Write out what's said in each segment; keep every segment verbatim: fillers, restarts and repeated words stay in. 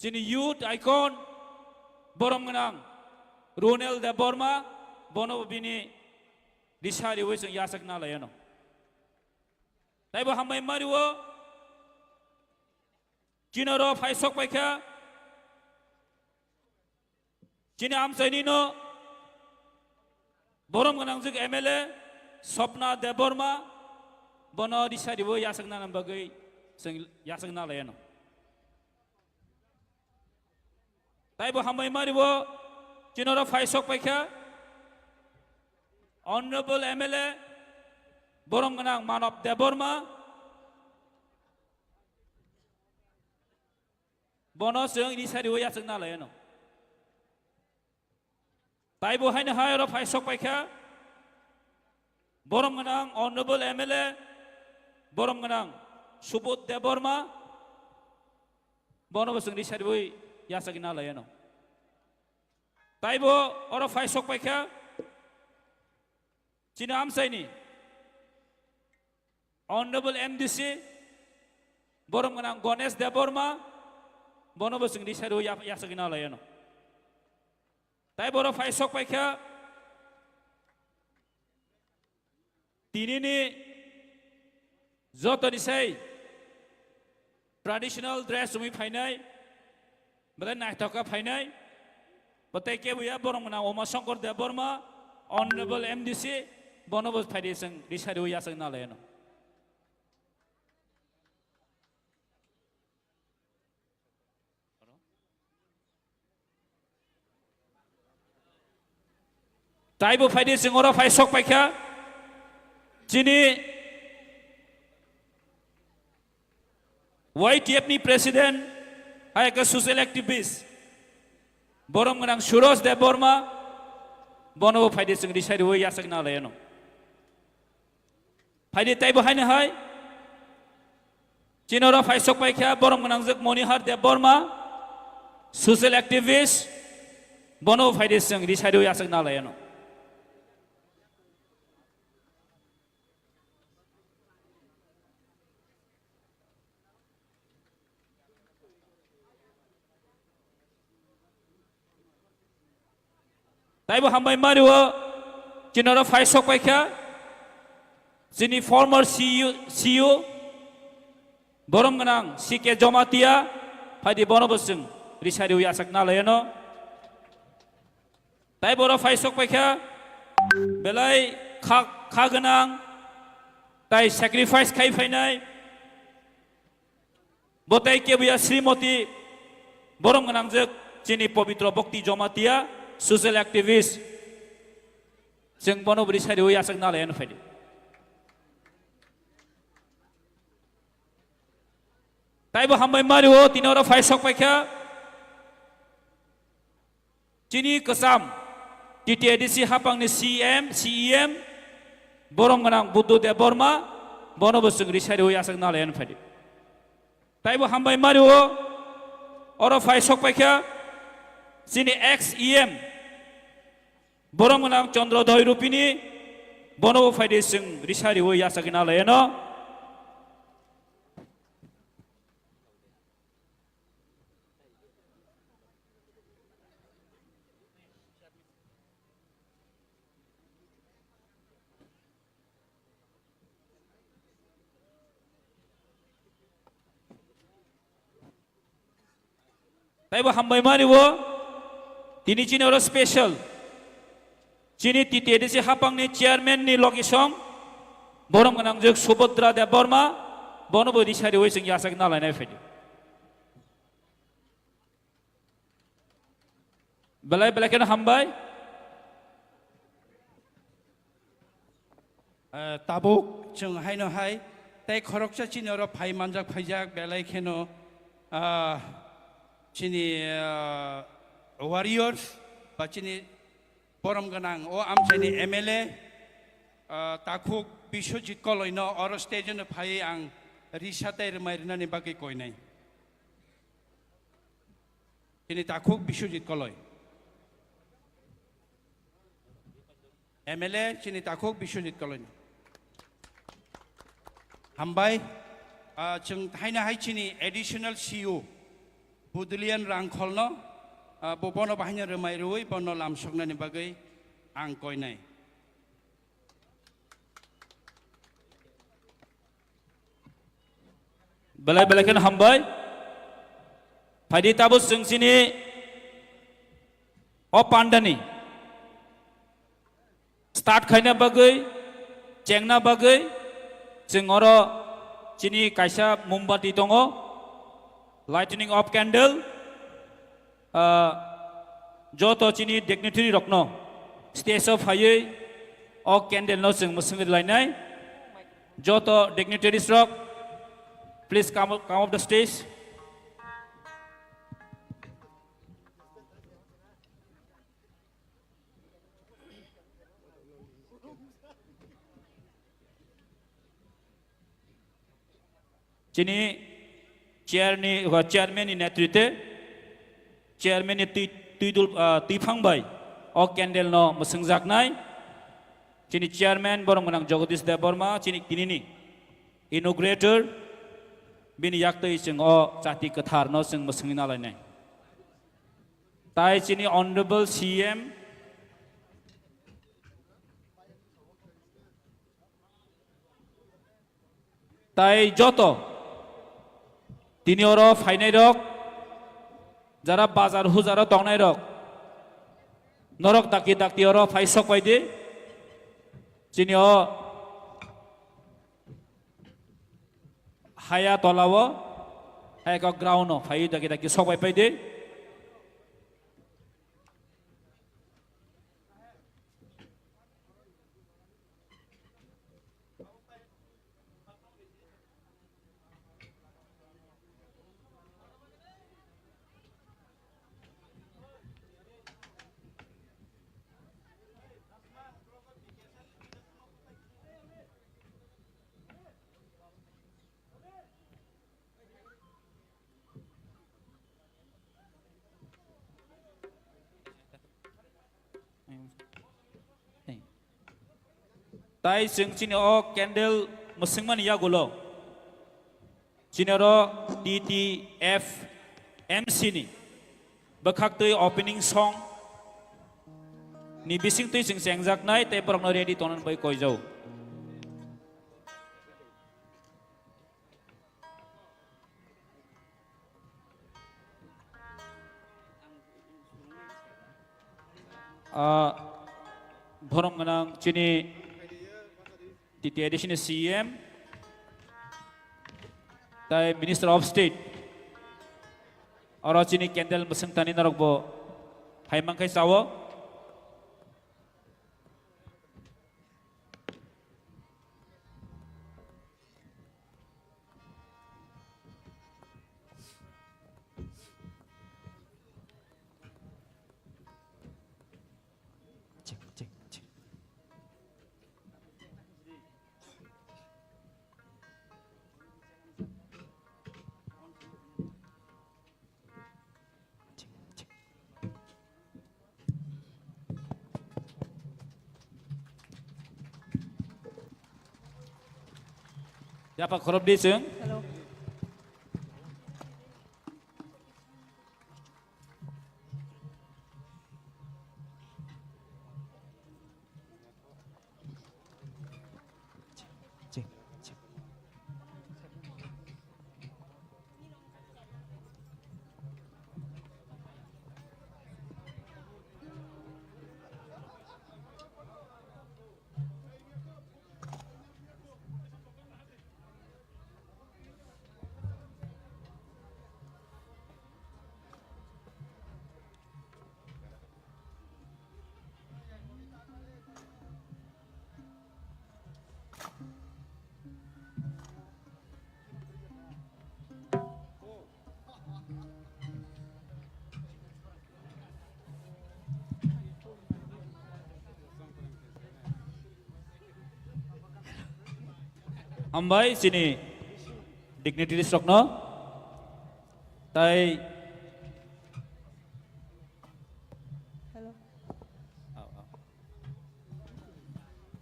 Chini youth icon, borom gwnang Ronel Debbarma, bono bini risa riwi chwng yachakna lai ano. Taibo hambai mario, chini oro phai sok paikha, chini amchaini no borom gwnangjwk M L A Swapna Debbarma, bono risa riwi yachakna bagwi chwng yachakna lai ano. Taibo hambai mario, chini oro phai sok paikha, Honorable M L A, borom gwnang Manav Debbarma, bono chwng risa riwi yachakna lai ano. Taibo haino hai oro phai sok paikha, borom gwnang Honorable M L A, borom gwnang Subodh Debbarma, bono bo chwng risa riwi yachakna lai ano. Taibo oro phai sok paikha, chini amchaini Honorable M D C, borom gwnang Ganesh Debbarma, bono bo chwng risa riwi ya-, yachakna lai ano. Taibo oro phai sok paikha, tinini jotoni sai traditional dress chumui phainai, belai naithok khe phainai, bo tei kebo ya, borom gwnang Uma Shankar Debbarma, Honorable M D C, bono bo phaidi chwng risa riwi yachakna lai ano. Taibo phaidi chwng oro phai sok paikha, chini Y T F ni president, hai khe social activist, borom gwnang Suraj Debbarma, bono bo phaidi chwng risa riwi yachakna lai ano. Phaidi taibo haino hai, chini oro phai sok paikha, borom gwnangjwk Monihar Debbarma, social activist, bono phaidi chwng risa riwi yachakna lai ano. Taibo hambai mario, chini oro phai sok paikha, chini former C E O, C E O, borom gwnang C K Jomatia, phaidi bono bo chwng risa riwi yachakna lai ano. Taibo oro phai sok paikha, belai kha, kha gwnang, tai sacrifice khai phainai, bo tei kebo ya Srimoti, borom gwnangjwk chini Pabitra Bhakti Jomatia, social activist. Chwng bono bo risa riwi yachakna lai ano phaidi. Taibo hambai mario, tini oro phai sok paikha. Chini kwcham, T T A D C hapangni C M, C E M, borom gwnang Buddha Debbarma, bono bo chwng risa riwi yachakna lai ano phaidi. Taibo hambai mario, oro phai sok paikha, chini ex E M, borom gwnang Chandra Doi Rupini, bono bo phaidi chwng risa riwi yachakna lai ano. Taibo hambai mario, tini chini oro special. Chini T T A D C hapangni chairman ni logisong, borom gwnangjwk Subhadra Debbarma, bono bo risa riwi chwng yachakna lainai phaidi. Belai belai kheno hambai. Eh, tabuk chwng haino hai tei khoroksa chini oro phai manjak phaijak belai kheno, ah, chini, ah, warriors ba chini borom gwnang o amchaini M L A, ah, takhuk Biswajit Koloi no oro stage no phai ang risa tei rwmai rwnani bagwi koinai. Chini takhuk Biswajit Koloi. M L A chini takhuk Biswajit Koloi. Hambai, ah, chwng haino hai chini additional C E O. Pudulian Rangkholno, ah, bo bono bahaino rwmai rwui bono lamsoknani bagwi ang koinai. Belai belai kheno hambai. Phaidi tabuk chwng chini o pandani start khaina bagwi, chengna bagwi, chwng oro chini kaisa mombati tongo, lighting of candle, ah, joto chini dignitary rokno stage o phaiwi o candle no chwng mwswngwi rwlainai. Joto dignitaries rok, please come up, come up the stage. Chini chair ni, ba chairman ni netritwe, chairman ni twi, twi dul, ah, twiphang bai o candle no mwswngjaknai. Chini chairman borok gwnang Jagadish Debbarma, chini tinini inaugurator, bini yaktwi chwng o chati kwthar no chwng mwswngwi nalainai. Tai chini Honorable C M, tai joto tini oro phainai rok, jara bazar hujaro tongnai rok, norok dakti dakti oro phai sok pai di. Chini o haya tola o, haya kok ground o phai dakti dakti sok pai pai di. Tai chwng chini o candle mwswngmani yagulo chini oro T T F M C ni bwkhaktwi opening song ni bisingtwi chwng chengjaknai tei borokno ready tongnani bai koijao. Ah, borom gwnang chini T T A D C ni C M tai Minister of State, oro chini candle mwswng tani norok bo phai mankhe chao. Yapa khorop di chwng. Hello. Hambai chini dignitaries rokno. Tai Hello.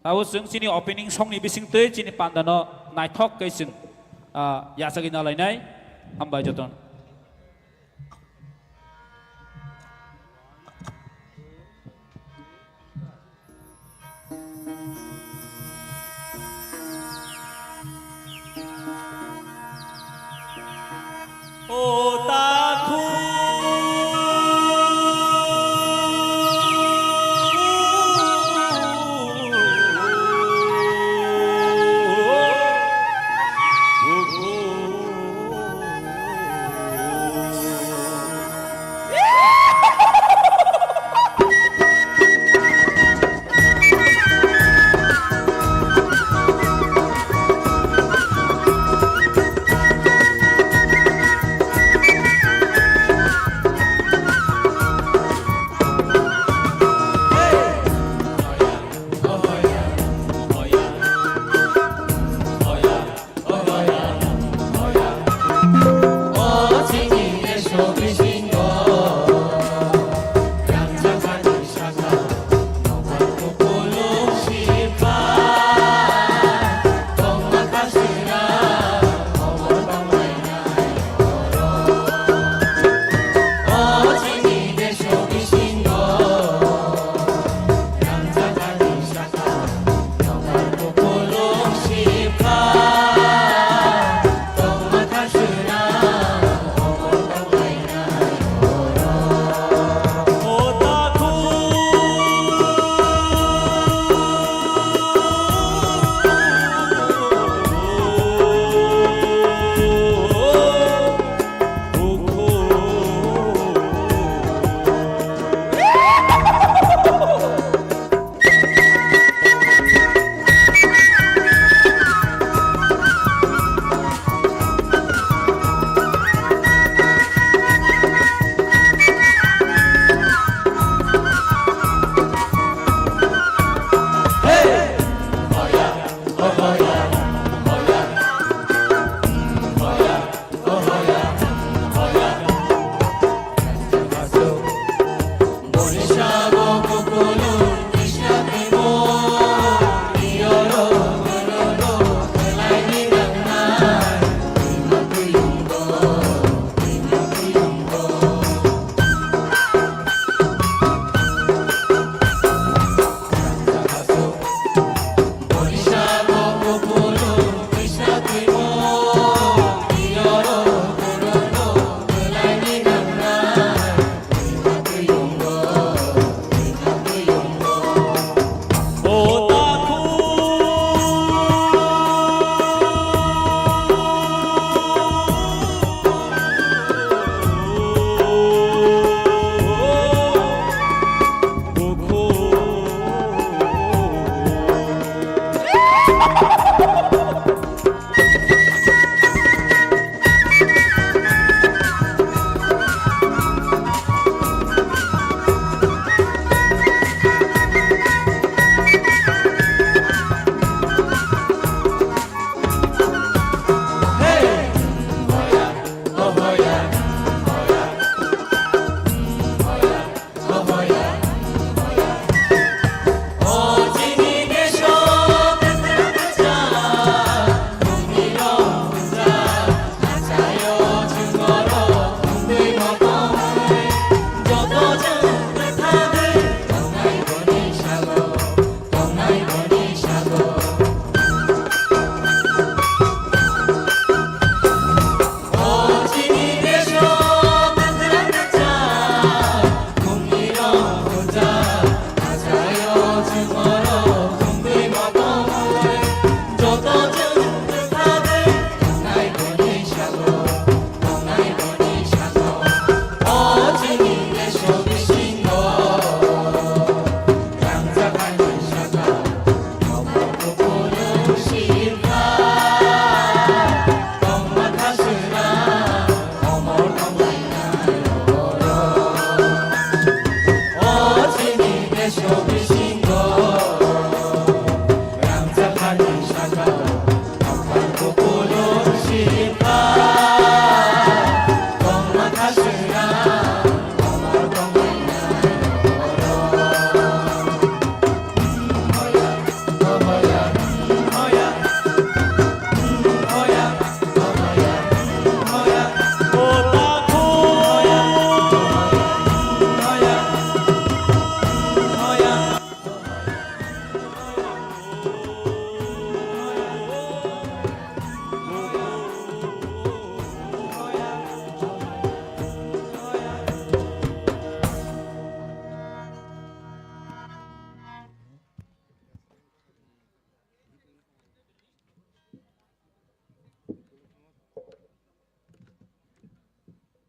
Abo chwng chini opening song ni bising twi chini panda no naithok khe chwng, ah, yachagwi nalainai. Hambai jotono.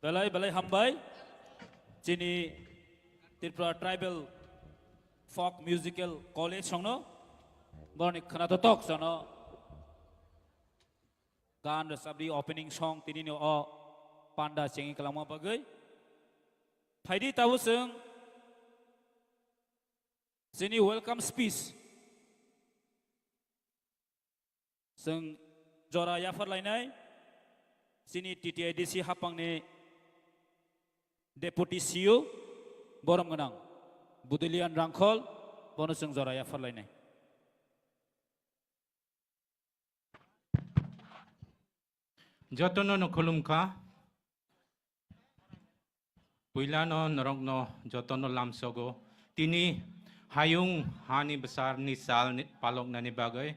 Belai belai hambai. Chini Tripura Tribal Folk Musical College songno borni khwna totok sano gan rwchapdi opening song tinini o panda chengi kwlangma bagwi. Phaidi tabuk chwng chini welcome speech. Chwng jora yaphar lainai chini T T A D C hapangni Deputy C E O borom gwnang Budilian Rangkhol, bono chwng jora yaphar lainai. Jotono no khulumkha. Puilano norokno jotono lamsogo. Tini hayung hani bwsarni sal ni paloknani bagwi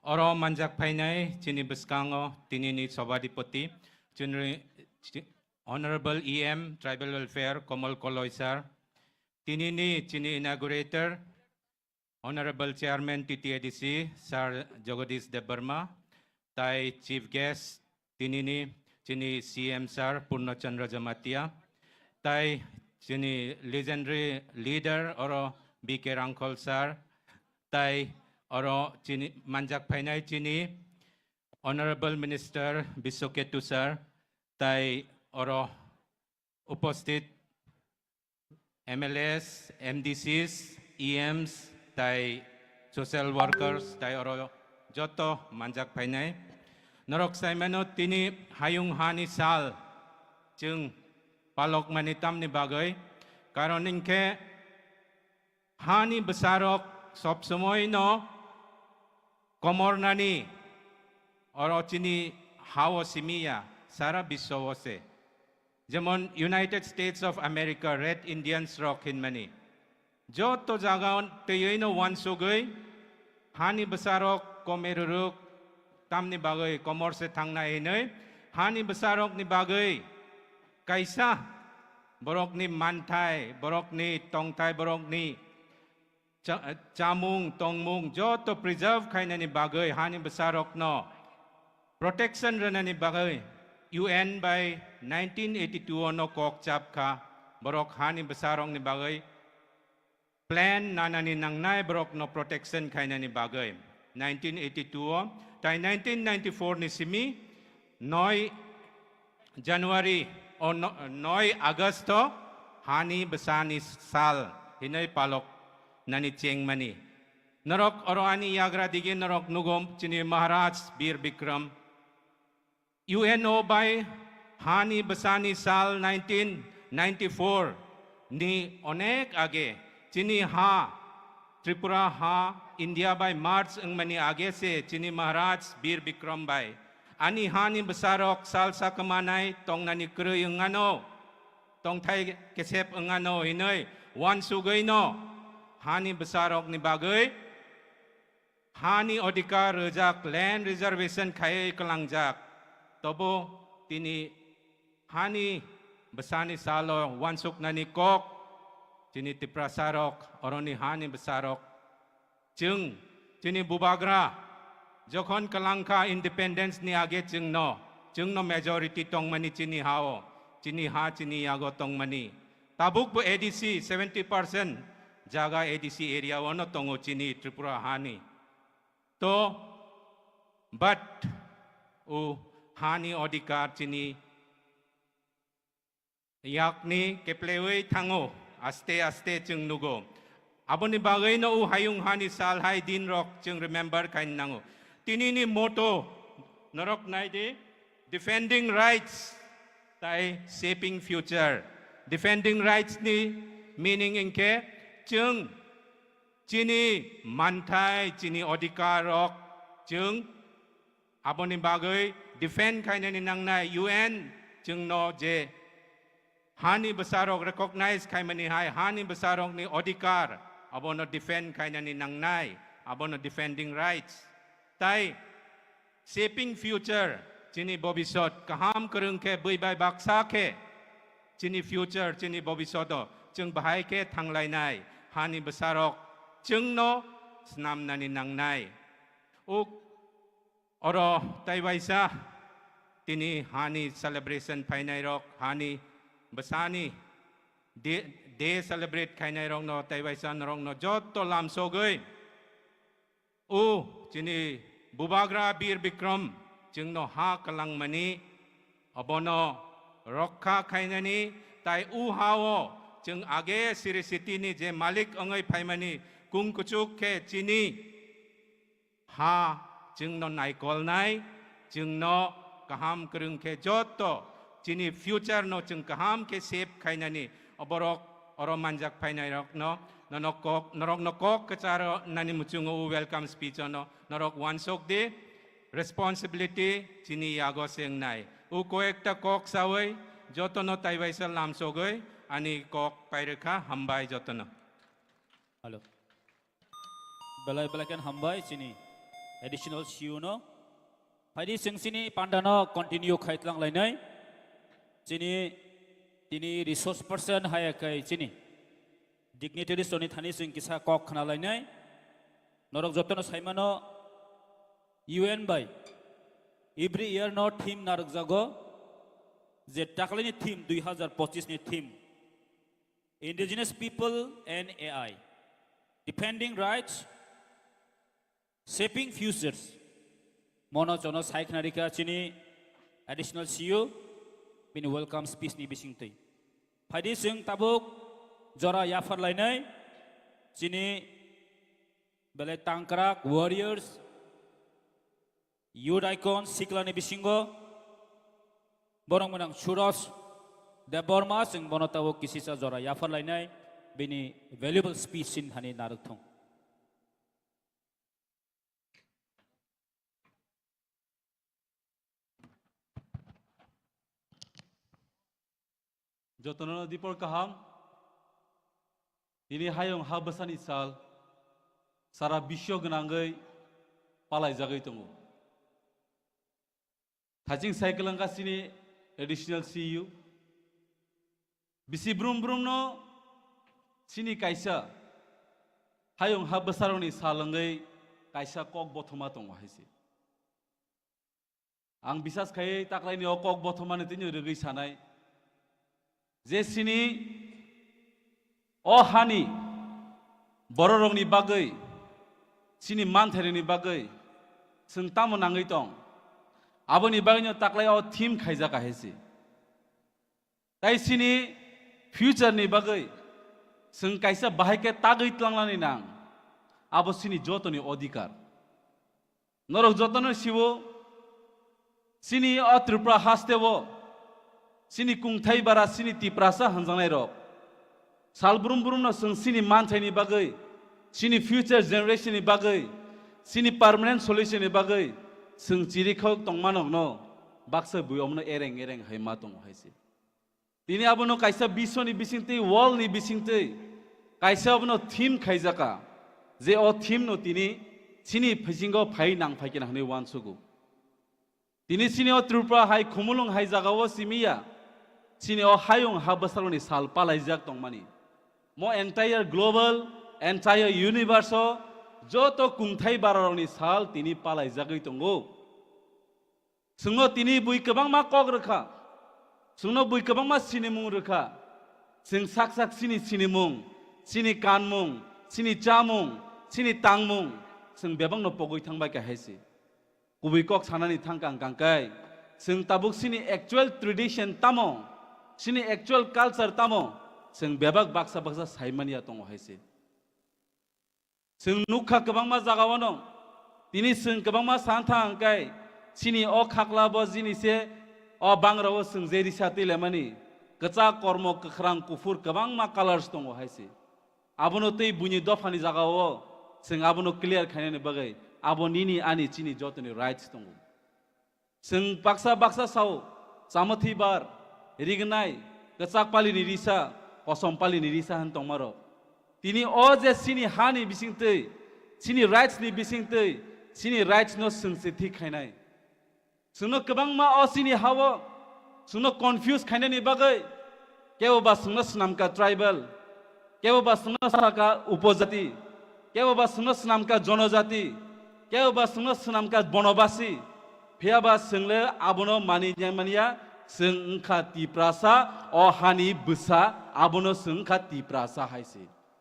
oro manjak phainai chini bwskango tinini Sobadipoti, chini chi-, Honorable E M Tribal Welfare Komol Koloi sir, tinini chini inaugurator, Honorable Chairman T T A D C, Sir Jagadish Debbarma, tai Chief Guest, tinini, chini C M Sir Purna Chandra Jamatia, tai chini legendary leader oro B K Rangkhol Sir, tai oro chini manjak phainai chini Honorable Minister Biswaketu Sir, tai oro uposthit M L As, M D Cs, E Ms, tai social workers, tai oro joto manjak phainai. Norok saimano tini hayung hani sal chwng palok mani tamni bagwi. Karon hinkhe hani bwsarok sob somoino komornani oro chini hao simiya sara biswo se. Jemon United States of America, Red Indians rok hinmani. Joto jaga twiwi no wansugwi hani bwsarok komeruruk tamni bagwi komor se thangna hinwi hani bwsarokni bagwi kaisa borokni manthai, borokni tongthai, borokni cha-, chamung tongmung joto preserve khainani bagwi hani bwsarokno protection rwnani bagwi U N bai nineteen eighty-two ono kok chap kha, borok hani bwsarokni bagwi plan nanani nangnai borokno protection khainani bagwi nineteen eighty-two o, tai nineteen ninety-four ni simi noi January o no-, noi August o hani bwsani sal hinwi palok nani chengmani. Norok oro ani yagra digi norok nugo chini Maharaj Bir Bikram. U N O bai hani bwsani sal nineteen ninety-four ni onek age chini ha Tripura ha India bai merge wngmani age se chini Maharaj Bir Bikram bai ani hani bwsarok sal sakmanai tongnani kwrwi wngano, tongthai kesep wngano hinwi wansugwino hani bwsarokni bagwi hani odhikar rwjak land reservation khaiwi kwlangjak. Tobo tini hani bwsani salo wansuknani kok chini Tiprasarok, oroni hani bwsarok. Chwng, chini bubagra, jokhon kwlangkha independence ni age chwngno, chwngno majority tongmani chini hao, chini ha chini yago tongmani. Tabukbo A D C seventy percent jaga A D C area ono tongo chini Tripura hani. To, but o hani odhikar chini yakni keplewi thango, aste aste chwng nugo. Aboni bagwino o hayung hani sal hai din rok chwng remember khaina nango. Tinini motto norok naidi, defending rights tai shaping future. Defending rights ni meaning hwnkhe chwng chini manthai, chini odhikar rok chwng aboni bagwi defend khainani nangnai. U N chwngno je hani bwsarok recognize khaimani hai, hani bwsarokni odhikar abono defend khainani nangnai, abono defending rights. Tai shaping future, chini bobisot kaham kwrwng khe, bui bai baksa khe, chini future, chini bobisoto chwng bahai khe thanglainai, hani bwsarok chwngno snamnani nangnai. Uk oro taibaisa tini hani celebration phainairok, hani bwsani day, day celebrate khainairokno taibaisa norokno jotto lamsogwi, o chini Bubagra Bir Bikram chwngno ha kwlangmani, abono rokha khainani, tai o ha-o chwng age siri sitini je malik wngwi phaimani, kung kuchuk khe chini ha chwngno naikolnai, chwngno kaham kwrwng khe jotto chini future no chwng kaham khe shape khainani, oborok oro manjak phainairokno nono kok, norokno kok kwcharo nani muchungo o welcome speech ono norok wansok di. Responsibility chini yago se wngnai. O koyekta kok sawi jotono taibaisa lamsogwi ani kok pairwkha. Hambai jotono. Hello. Belai belai khen hambai chini additional C E O no. Phaidi chwng chini panda no continue khai tlang lainai. Chini, tini resource person haya kai chini dignitaries toni thani chwng kisa kok khna lainai. Norok jotono saimano U N bai every year no theme narwkjago, je taklaini theme dui hazar pochis ni theme Indigenous People and A I, Defending Rights, Shaping Futures. Mono chono saikhnarika chini additional C E O bini welcome speech ni bisingtwi. Phaidi chwng tabuk jora yaphar lainai chini belai tangkrak warriors, youth icon, siklani bisingo borok mwnang Suraj Debbarma, chwng bono tabuk kisisa jora yaphar lainai bini valuable speech sin hani narwk thung. Jotono dipor kaham. Tini hayung ha bwsani sal sara bisyo gwnangwi palaijagwi tongo. Thaching cycle wngkha chini additional C E O. Bisi brum brum no chini kaisa hayung ha bwsarokni sal wngwi kaisa kok bothoma tongo hai se. Ang bisas khai taklaini o kok bothomani tini rwgwi sanai je chini o hani bororokni bagwi, chini manthairokni bagwi chwng tamo nangwi tong, aboni bagwino taklai o theme khaijak hai se. Tai chini future ni bagwi chwng kaisa bahai khe tagwi tlangnani nang, abo chini jotoni odhikar. Norok jotono siwo, chini o Tripura hasteo, chini kungthai bara, chini Tiprasa hanjaknairok sal brum brumno chwng chini manthaini bagwi, chini future generation ni bagwi, chini permanent solution ni bagwi chwng chirikhok tongmanokno baksa bui omno ereng ereng hai ma tongo hai se. Tini abono kaisa biswni bisingtwi, world ni bisingtwi kaisa abono theme khaijaka, je o theme no tini chini phasingo phai nang phaikhe na hwnwi uansugo. Tini chini o Tripura hai khumulwng hai jagao simiya, chini o hayung ha bwsarokni sal palaijak tongmani. Mo entire global, entire universe o joto kungthai bararokni sal tini palaijagwi tongo. Chwngno tini bui kwbangma kok rwkha. Chwngno bui kwbangma sinimung rwkha. Chwng sak sak chini sinimung, chini kanmung, chini chamung, chini tangmung, chwng bebakno pogwi thangbai kha hai se. Kubui kok sanani thangkha ang kangkai. Chwng tabuk chini actual tradition tamo, chini actual culture tamo, chwng bebak baksa baksa saimaniya tongo hai se. Chwng nukha kwbangma jagao no. Tini chwng kwbangma san thang kai, chini o khakla bo jini se o bangrao chwng je risa twi lemani. Kwchak, kormo, kwkhrang, kuphur kwbangma colors tongo hai se. Abono tei buini dophani jagao chwng abono clear khainani bagwi abo nini ani chini jotoni rights tongo. Chwng baksa baksa sao, chamathi bar, rignai, kwchak palini risa, kosom palini risa hwn tongmarok. Tini o je chini hani bisingtwi, chini rights ni bisingtwi, chini rights no chwng se thik khainai. Chwngno kwbangma o chini hao, chwngno confuse khainani bagwi, kebo ba chwngno swnamkha tribal, kebo ba chwngno saka upojati, kebo ba chwngno swnamkha jonojati, kebo ba chwngno swnamkha bonobasi. Phiya ba chwngle abono mani manya, chwng wngkha Tiprasa, o hani bwsa, abono chwng wngkha Tiprasa hai se.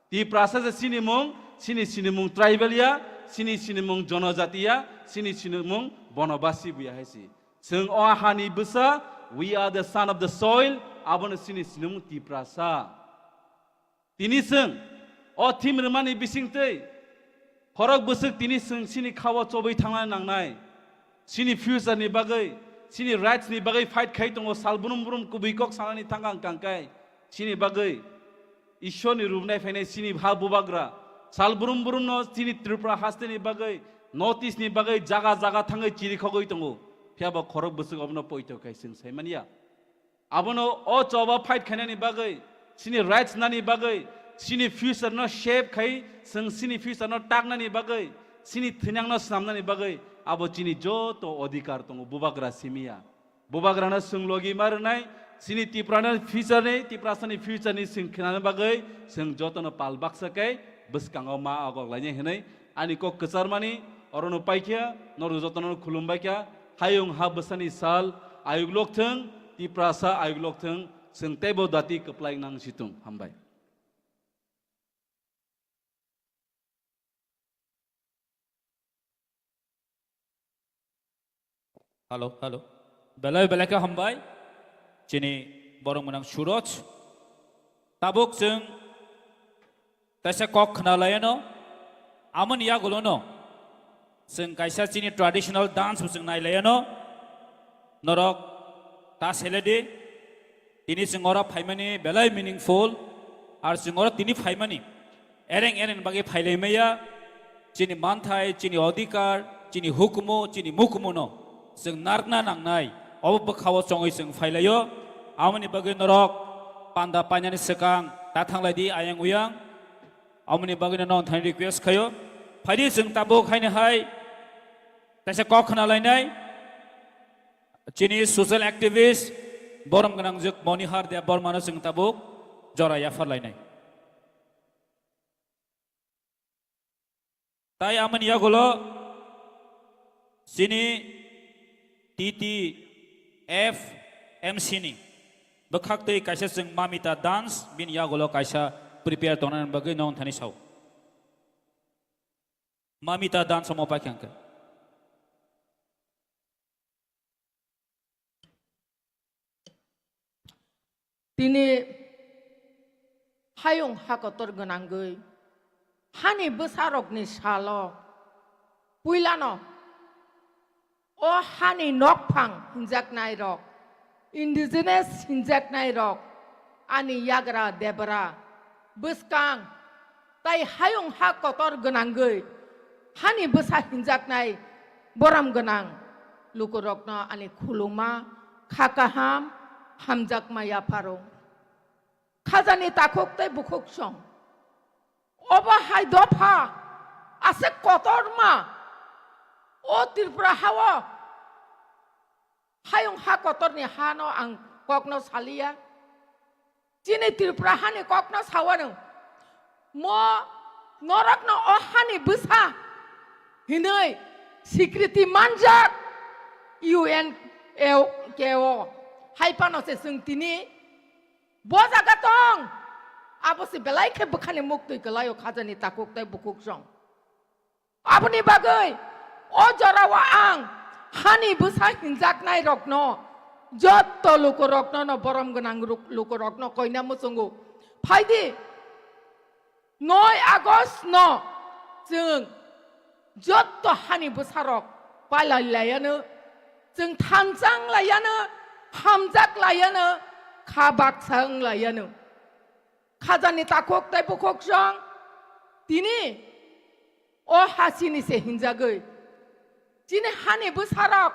Tiprasa se sinimung, sini sinimung tribal ya, sini sinimung jonojati ya, sini sinimung bonobasi buya hai se. Chwng o hani bwsa, we are the son of the soil, abono sini sinimung Tiprasa. Tini chwng o thim rwmani bisingtwi khorok bwswk tini chwng sini khao chobwi thangna nangnai. Sini future ni bagwi, sini rights ni bagwi fight khai tongo, sal brum brum kubui kok sanani thangkang kangkai. Sini bagwi Ishwar ni rubnai phainai sini ha bubagra. Sal brum brum no sini Tripura haste ni bagwi, North East ni bagwi jaga jaga thangwi chiri khogwi tongo. Phiya bo khorok bwswk obono poito khai chwng sai manya. Abono o choba fight khainani bagwi, sini rights nani bagwi, sini future no shape khai, chwng sini future no taknani bagwi, sini thwinyang no swnamnani bagwi, abo chini joto odhikar tongo, bubagra simiya. Bubagra no chwng logi ma rwnai, sini Tripura no future ni, Tiprasa ni future ni chwng khnani bagwi, chwng joto no pal baksa kai bwskango ma agok lainai hinwi, ani kok kwcharmani, orono paikha, norok jotono khulumbaikha, hayung ha bwsani sal, ayuk lokthwng, Tiprasa ayuk lokthwng, chwng teibo dati kwplai nang situng. Hambai. Hello, hello. Belai belai khe hambai. Chini borok mwnang Suroj. Tabuk chwng kaisa kok khna laiano. Amoni yagulono chwng kaisa chini traditional dance bo chwng nai laiano. Norok ta seledi. Tini chwng oro phaimani belai meaningful, ar chwng oro tini phaimani ereng ereng bagwi phailai maya, chini manthai, chini odhikar, chini hukumu, chini mukumu no chwng narwkna nangnai, obo bwkhao chongwi chwng phailaio. Amoni bagwi norok panda painani swkang ta thanglai di ayang uyang, amoni bagwi no thani request khaio, phaidi chwng tabuk haini hai kaisa kok khna lainai. Chini social activist, borom gwnangjwk Monihar Debbarmano chwng tabuk jora yaphar lainai. Tai amoni yagulo chini T T F M C ni bwkhak twi kaisa chwng Mamita dance, bini yagulo kaisa prepare tongnani bagwi nong thani sao. Mamita dance omo paikha hwnkhe. Tini hayung hakotor gwnangwi hani bwsarokni salo puilano o hani nokphang hinjaknairok, indigenous hinjaknairok, ani yagra debra, bwskang, tai hayung ha kotor gwnangwi hani bwsa hinjaknai borom gwnang lukurokno ani khuluma, kha kaham, hamjakma yapharo. Khajani takhuk tei bukhuk song. Obo hai dopha aswk kotorma o Tripura hao hayung ha kotorni hano ang kokno saliya. Chini Tripura hani kokno sawano. Mo norokno o hani bwsa hinwi sikriti manjak U N K O. Hai phano se chwng tini bo jaga tong. Abo se belai khe bwkhani muktwi kwlaio khajani takhuk tei bukhuk song. Aboni bagwi o jorao ang hani bwsa hinjaknairokno, jotto lukurokno no borom gwnang ruk-, lukurokno koina muchungo. Phaidi, noi August no chwng jotto hani bwsarok pailai laiano, chwng thanchang laiano, hamjak laiano, kha baksa wng lai yano. Khajani takhuk tei bukhuk song tini o ha chini se hinjagwi. Chini hani bwsarok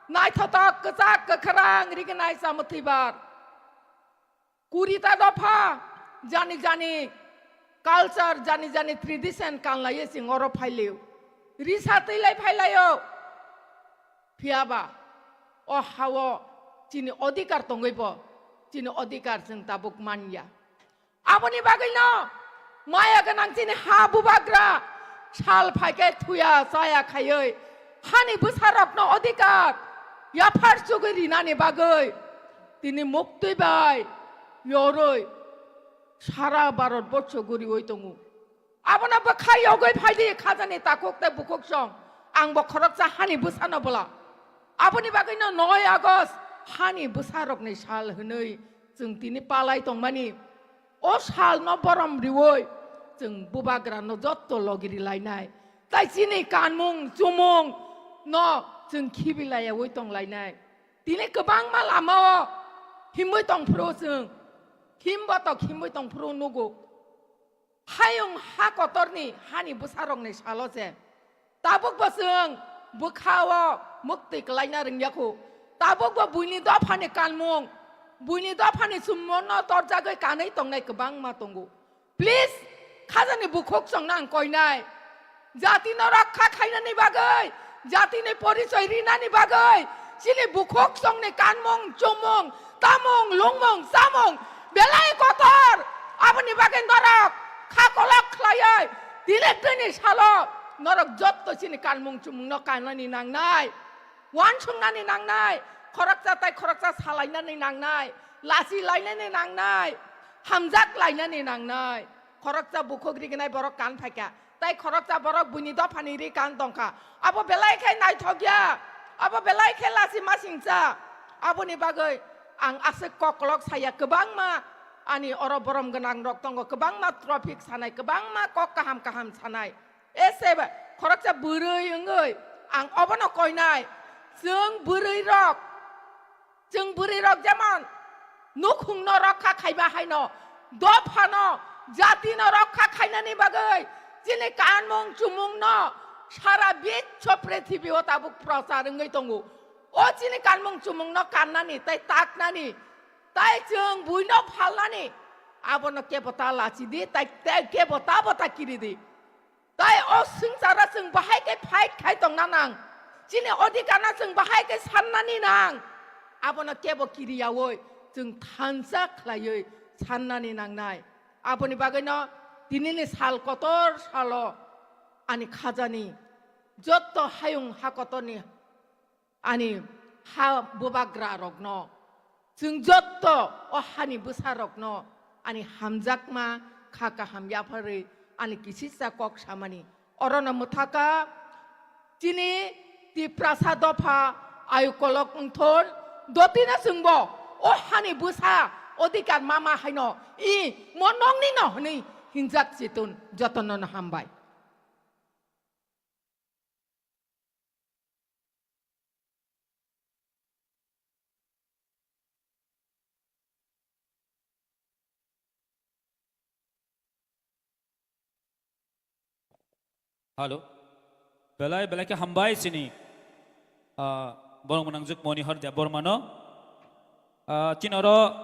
naithotok kwchak kwkhrang rignai chamwthwibar. Kurita dopha jani jani culture, jani jani tradition kanlaiwi chwng oro phailio. Risa twilai phailaio. Phiyaba o hao chini odhikar tongwi bo chini odhikar chwng tabuk manya. Aboni bagwino maya gwnang chini ha bubagra sal phaikhe thuya chaya khaiwi hani bwsarokno odhikar yaphar chugwi rinani bagwi tini muktwi bai yorwi sara Bharat borsho guriwi tongo. Abono bwkha yogwi phaidi khajani takhuk tei bukhuk song. Ang bo khoroksa hani bwsano bwla. Aboni bagwino noi August hani bwsarokni sal hwnwi chwng tini palai tongmani. O salno borom riwi chwng bubagrano jotto logi rilainai. Tai chini kanmung chumung no chwng khibilaiyawi tonglainai. Tini kwbangma lamao himwi tongphuru chwng. Himbo tok himwi tongphuru nugo. Hayung ha kotorni hani bwsarokni salo se. Tabukbo chwng bwkhao muktwi kwlaina rwngya khu. Tabukbo buini dophani kanmung, buini dophani chumungno torjagwi kanwi tongnai kwbangma tongo. Please, khajani bukhuk songno ang koinai. Jatino rokha khainani bagwi, jatini porichoi rinani bagwi, chini bukhuk songni kanmung, chumung, tamung, lungmung, chamung, belai kotor. Aboni bagwi norok kha kolok khlaiwi, tini tini salo norok jotto chini kanmung, chumungno kanani nangnai. Uansuknani nangnai, khoroksa tai khoroksa salainani nangnai, lachi lainani nangnai, hamjak lainani nangnai. Khoroksa bukhuk rignai borok kan phaikha, tai khoroksa borok buini dophani ri kan tongkha. Abo belai khe naithokya, abo belai khe lachi masingcha. Aboni bagwi ang aswk koklok saya kwbangma ani oro borom gwnang rok tongo, kwbangma traffic sanai, kwbangma kok kaham kaham sanai. Ese ba, khoroksa bwrwi wngwi ang obono koinai. Chwng bwrwi rok, chwng bwrwi rok jemon nukhungno rokha khaiba haino, dophano, jatino rokha khainani bagwi chini kanmung chumungno sara biswo prithibi o tabuk prochar wngwi tongo. O chini kanmung chumungno kannani tai taknani, tai chwng buino phalnani, abono kebo ta lachidi, tai, tai kebo ta bo ta kiridi. Tai o swngcharo chwng bahai khe fight khai tongna nang. Chini odhikarno chwng bahai khe sannani nang. Abono kebo kiriyaui chwng thansa khlaiwi sannani nangnai. Aboni bagwino tinini sal kotor salo ani khajani jotto hayung ha kotorni ani ha bubagra rokno, chwng jotto o hani bwsa rokno ani hamjakma kha kaham yapharwi ani kisisa kok samani. Orono mwthaka chini Tiprasa dopha ayukolok wngthon dotino chwngbo o hani bwsa odhikar mama haino i mo nongni no hwnwi hinjak chitun jotono no hambai. Hello. Belai, belai khe hambai chini, ah, borok mwnangjwk Monihar Debbarmano. Ah, chini oro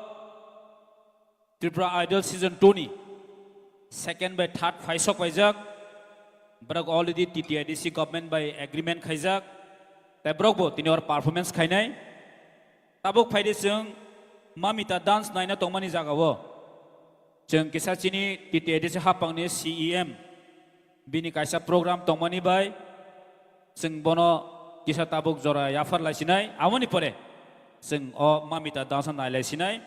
Tripura Idol Season two ni second bai third phaisok paijak. Borok already T T A D C government bai agreement khaijak. Tai borok bo tini oro performance khainai. Tabuk phaidi chwng Mamita dance naina tongmani jagao. Chwng kisa chini T T A D C hapangni C E M bini kaisa program tongmani bai chwng bono kisa tabuk jora yaphar laisinai. Aboni pore chwng o Mamita dance nailaisinai.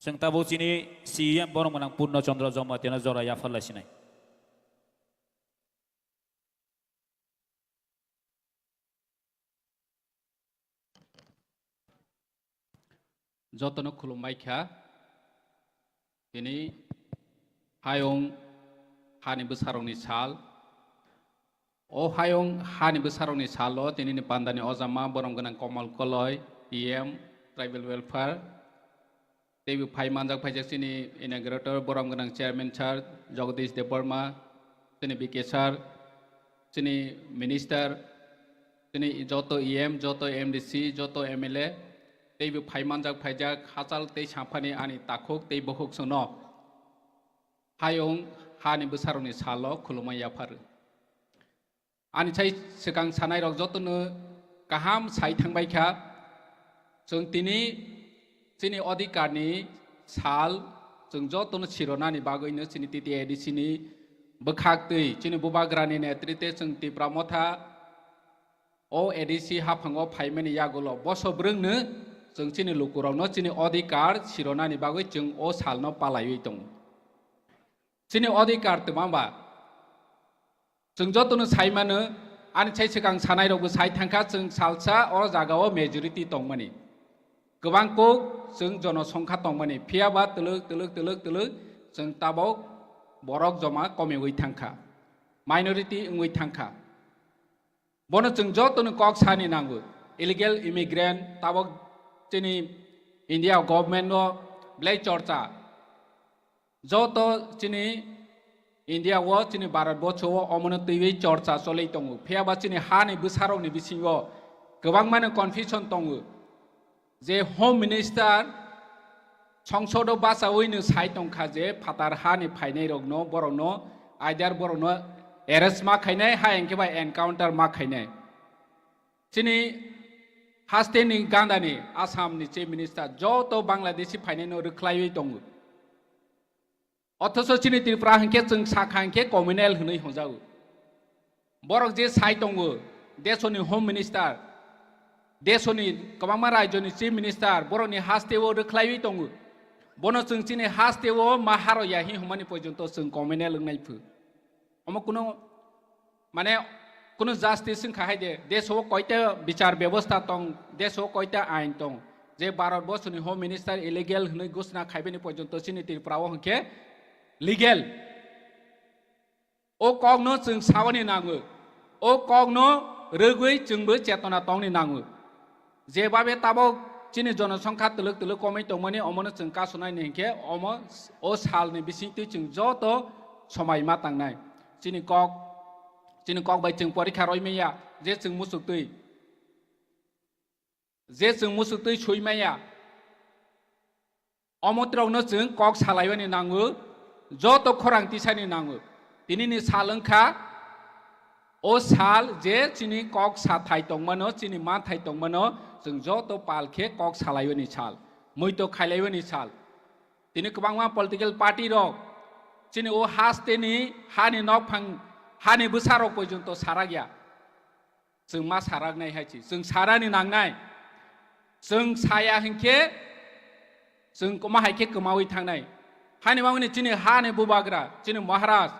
Chwng tabuk chini C E M borok mwnang Purno Chandra Jamatia no jora yaphar laisinai. Jotono khulumbai kha. Tini hayung hani bwsarokni sal. O hayung hani bwsarokni salo tinini pandani ojama borom gwnang Komal Koloi, P M, Tribal Welfare, teibo phai manjak phaijak chini inaugurator, borom gwnang chairman sir Jagadish Debbarma, chini B K sir, chini minister, chini joto E M, joto M D C, joto M L A, teibo phai manjak phaijak hachal tei samphani ani takhuk tei bukhuk chwngno hayung hani bwsarokni salo khulumui yapharu. Ani sai swkang sanairok jotono kaham sai thangbai kha. Chwng tini chini odhikarni sal chwng jotono sironani bagwino chini T T A D C ni bwkhak twi chini bubagrani netrite chwng Tipra Motha o A D C haphango phaimani yagulo boso bwrwngno chwng chini lukurokno chini odhikar sironani bagwi chwng o salno palaiwi tongo. Chini odhikar twma ba? Chwng jotono sai mano, ani sai swkang sanairokbo sai thangkha, chwng salsa o jagao majority tongmani. Kwbang kuk chwng jonosongkha tongmani, phiya ba twlwk, twlwk, twlwk, twlwk chwng tabok borok joma komiui thangkha, minority wngwi thangkha. Bono chwng jotono kok sani nango. Illegal immigrant tabok chini India government o belai chorcha. Joto chini India o, chini Bharat borsho o omono twiwi chorcha choli tongo. Phiya ba chini hani bwsarokni bisingo kwbangmano confusion tongo. Je Home Minister songsodo bachaui no sai tongkha je phatar hani phainairokno, borokno, either borokno arrest ma khainai, ha hwnkhe bai encounter ma khainai. Chini hasteni gandani Assamni Chief Minister joto Bangladeshi phainaino rwkhlaiwi tongo. Othocho chini Tripura hwnkhe chwng sakha hwnkhe communal hwnwi hwnjago. Borok je sai tongo, desoni Home Minister, desoni kwbangma rajyoni Chief Minister, borokni hasteo rwkhlaiwi tongo. Bono chwng chini hasteo ma haro ya hi hwnmani porjonto chwng communal wngnai phu. Omo kuno, mane, kuno justice wngkha hai de, deso koita bichar bebosta tong, deso koita ain tong. Je Bharat borsoni Home Minister illegal hwnwi ghosna khaibani porjonto chini Tripura o hwnkhe legal. O kokno chwng saoni nango. O kokno rwgwi chwngbo chetona tongni nango. Jebabe tabok chini jonosongkha twlwk twlwk komwi tongmani, omono chwng kasonai ni hinkhe omo o salni bisingtwi chwng joto somai ma tangnai. Chini kok, chini kok bai chwng porikha roi manya, je chwng musuktwi, je chwng musuktwi sui manya. Omo trokno chwng kok salaiwani nango, joto khorang tisani nango. Tinini sal wngkha o sal je chini kok sathai tongmano, chini manthai tongmano, chwng joto pal khe kok salaiwani sal, muito khailaiwani sal. Tini kwbangma political party rok chini o hasteni hani nokphang, hani bwsarok porjonto sarakya. Chwng ma saraknai hai chi, chwng sarani nangnai. Chwng saya hinkhe chwng koma hai khe kwmaui thangnai. Hani bagwini chini hani bubagra, chini Maharaj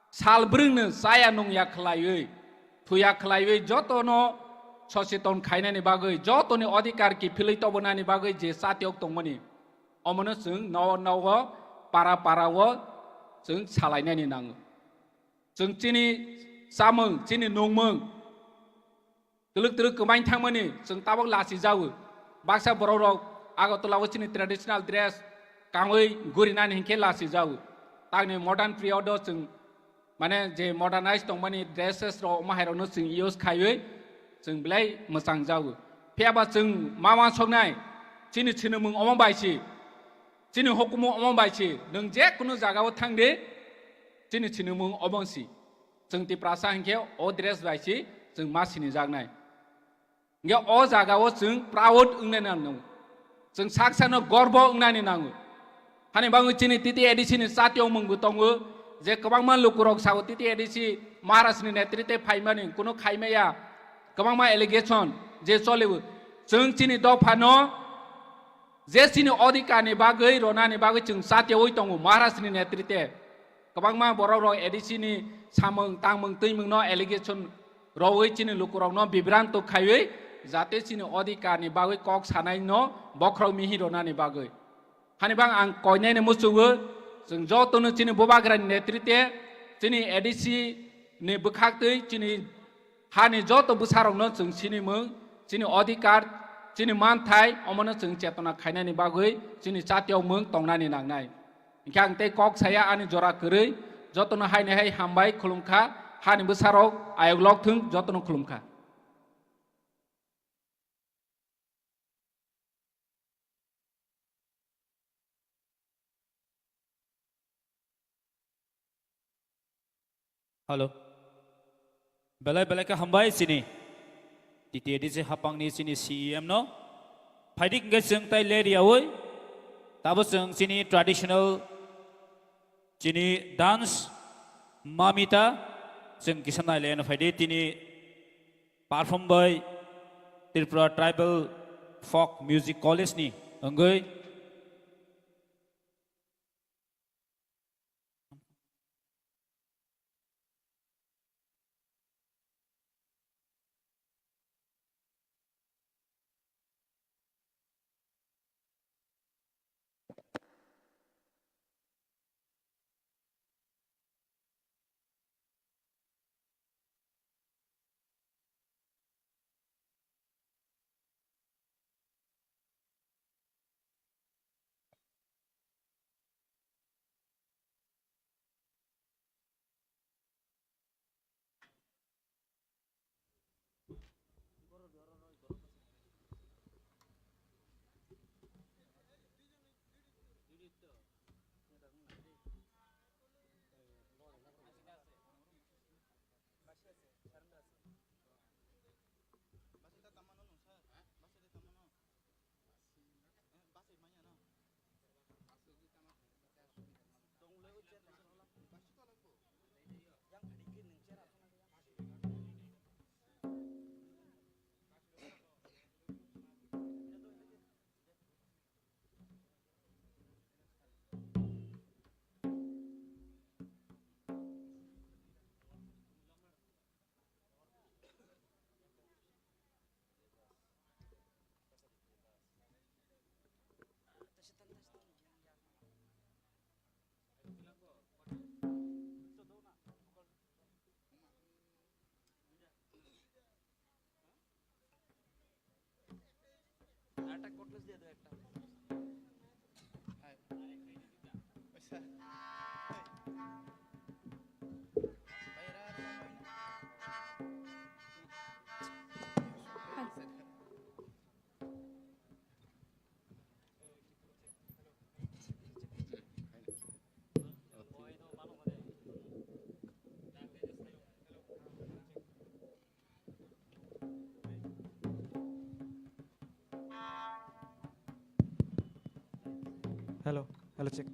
sal bwrwngno chaya nungya khlaiwi, thuya khlaiwi jotono socheton khainani bagwi, jotoni odhikar kiphilwi tobonani bagwi je chatiok tongmani, omono chwng nogo nogo, para para o chwng salainani nango. Chwng chini chamung, chini nungmung twlwk twlwk kwmain thangmani chwng tabok lachijago. Baksa borokrok Agartala o chini traditional dress kangwi gurinani hinkhe lachijago. Takni modern period o chwng, mane, je modernize tongmani dresses rok, omo hairokno chwng use khaiwi chwng belai mwchangjago. Phiyaba chwng ma wansoknai, chini sinimung omo bai si, chini hukumu omo bai si, nwng je kunu jagao thangdi, chini sinimung omo si. Chwng Tiprasa hinkhe o dress bai si chwng ma sinijaknai. Hinkhe o jagao chwng proud wngnai nango. Chwng saksano gorbo wngnani nango. Hani bagwi chini T T A D C ni chatiyo mungbo tongo, je kwbangma lukurok sao T T A D C Maharajni netrite phaimani kuno khaimaya, kwbangma allegation je cholio. Chwng chini dophano je chini odhikarni bagwi, ronani bagwi chwng chatiyaui tongo Maharajni netrite. Kwbangma borokrok A D C ni samung tangmung twimungno allegation rowi chini lukurokno bibranto khaiwi, jate chini odhikarni bagwi kok sanaino bokhorok mihi ronani bagwi. Hani bang ang koinaini muchungo, chwng jotono chini bubagrani netrite, chini A D C ni bwkhaktwi, chini hani joto bwsarokno chwng sinimung, chini odhikar, Chini manthai omono chwng chetona khainani bagwi chini chatiyok mwng tongnani nangnai. Hinkhe ang tei kok saya ani jora kwrwi, jotono haini hai hambai khulumkha, hani bwsarok ayok lok thwng jotono khulumkha. Hello. Belai belai khe hambai chini T T A D C hapangni chini C E M no. Phaidik hingke chwng tai le riyaui. Tabo chwng chini traditional chini dance Mamita chwng kisa nai le no phaidi tini perform bai Tripura Tribal Folk Music College ni wngwi. Hello, hello, check.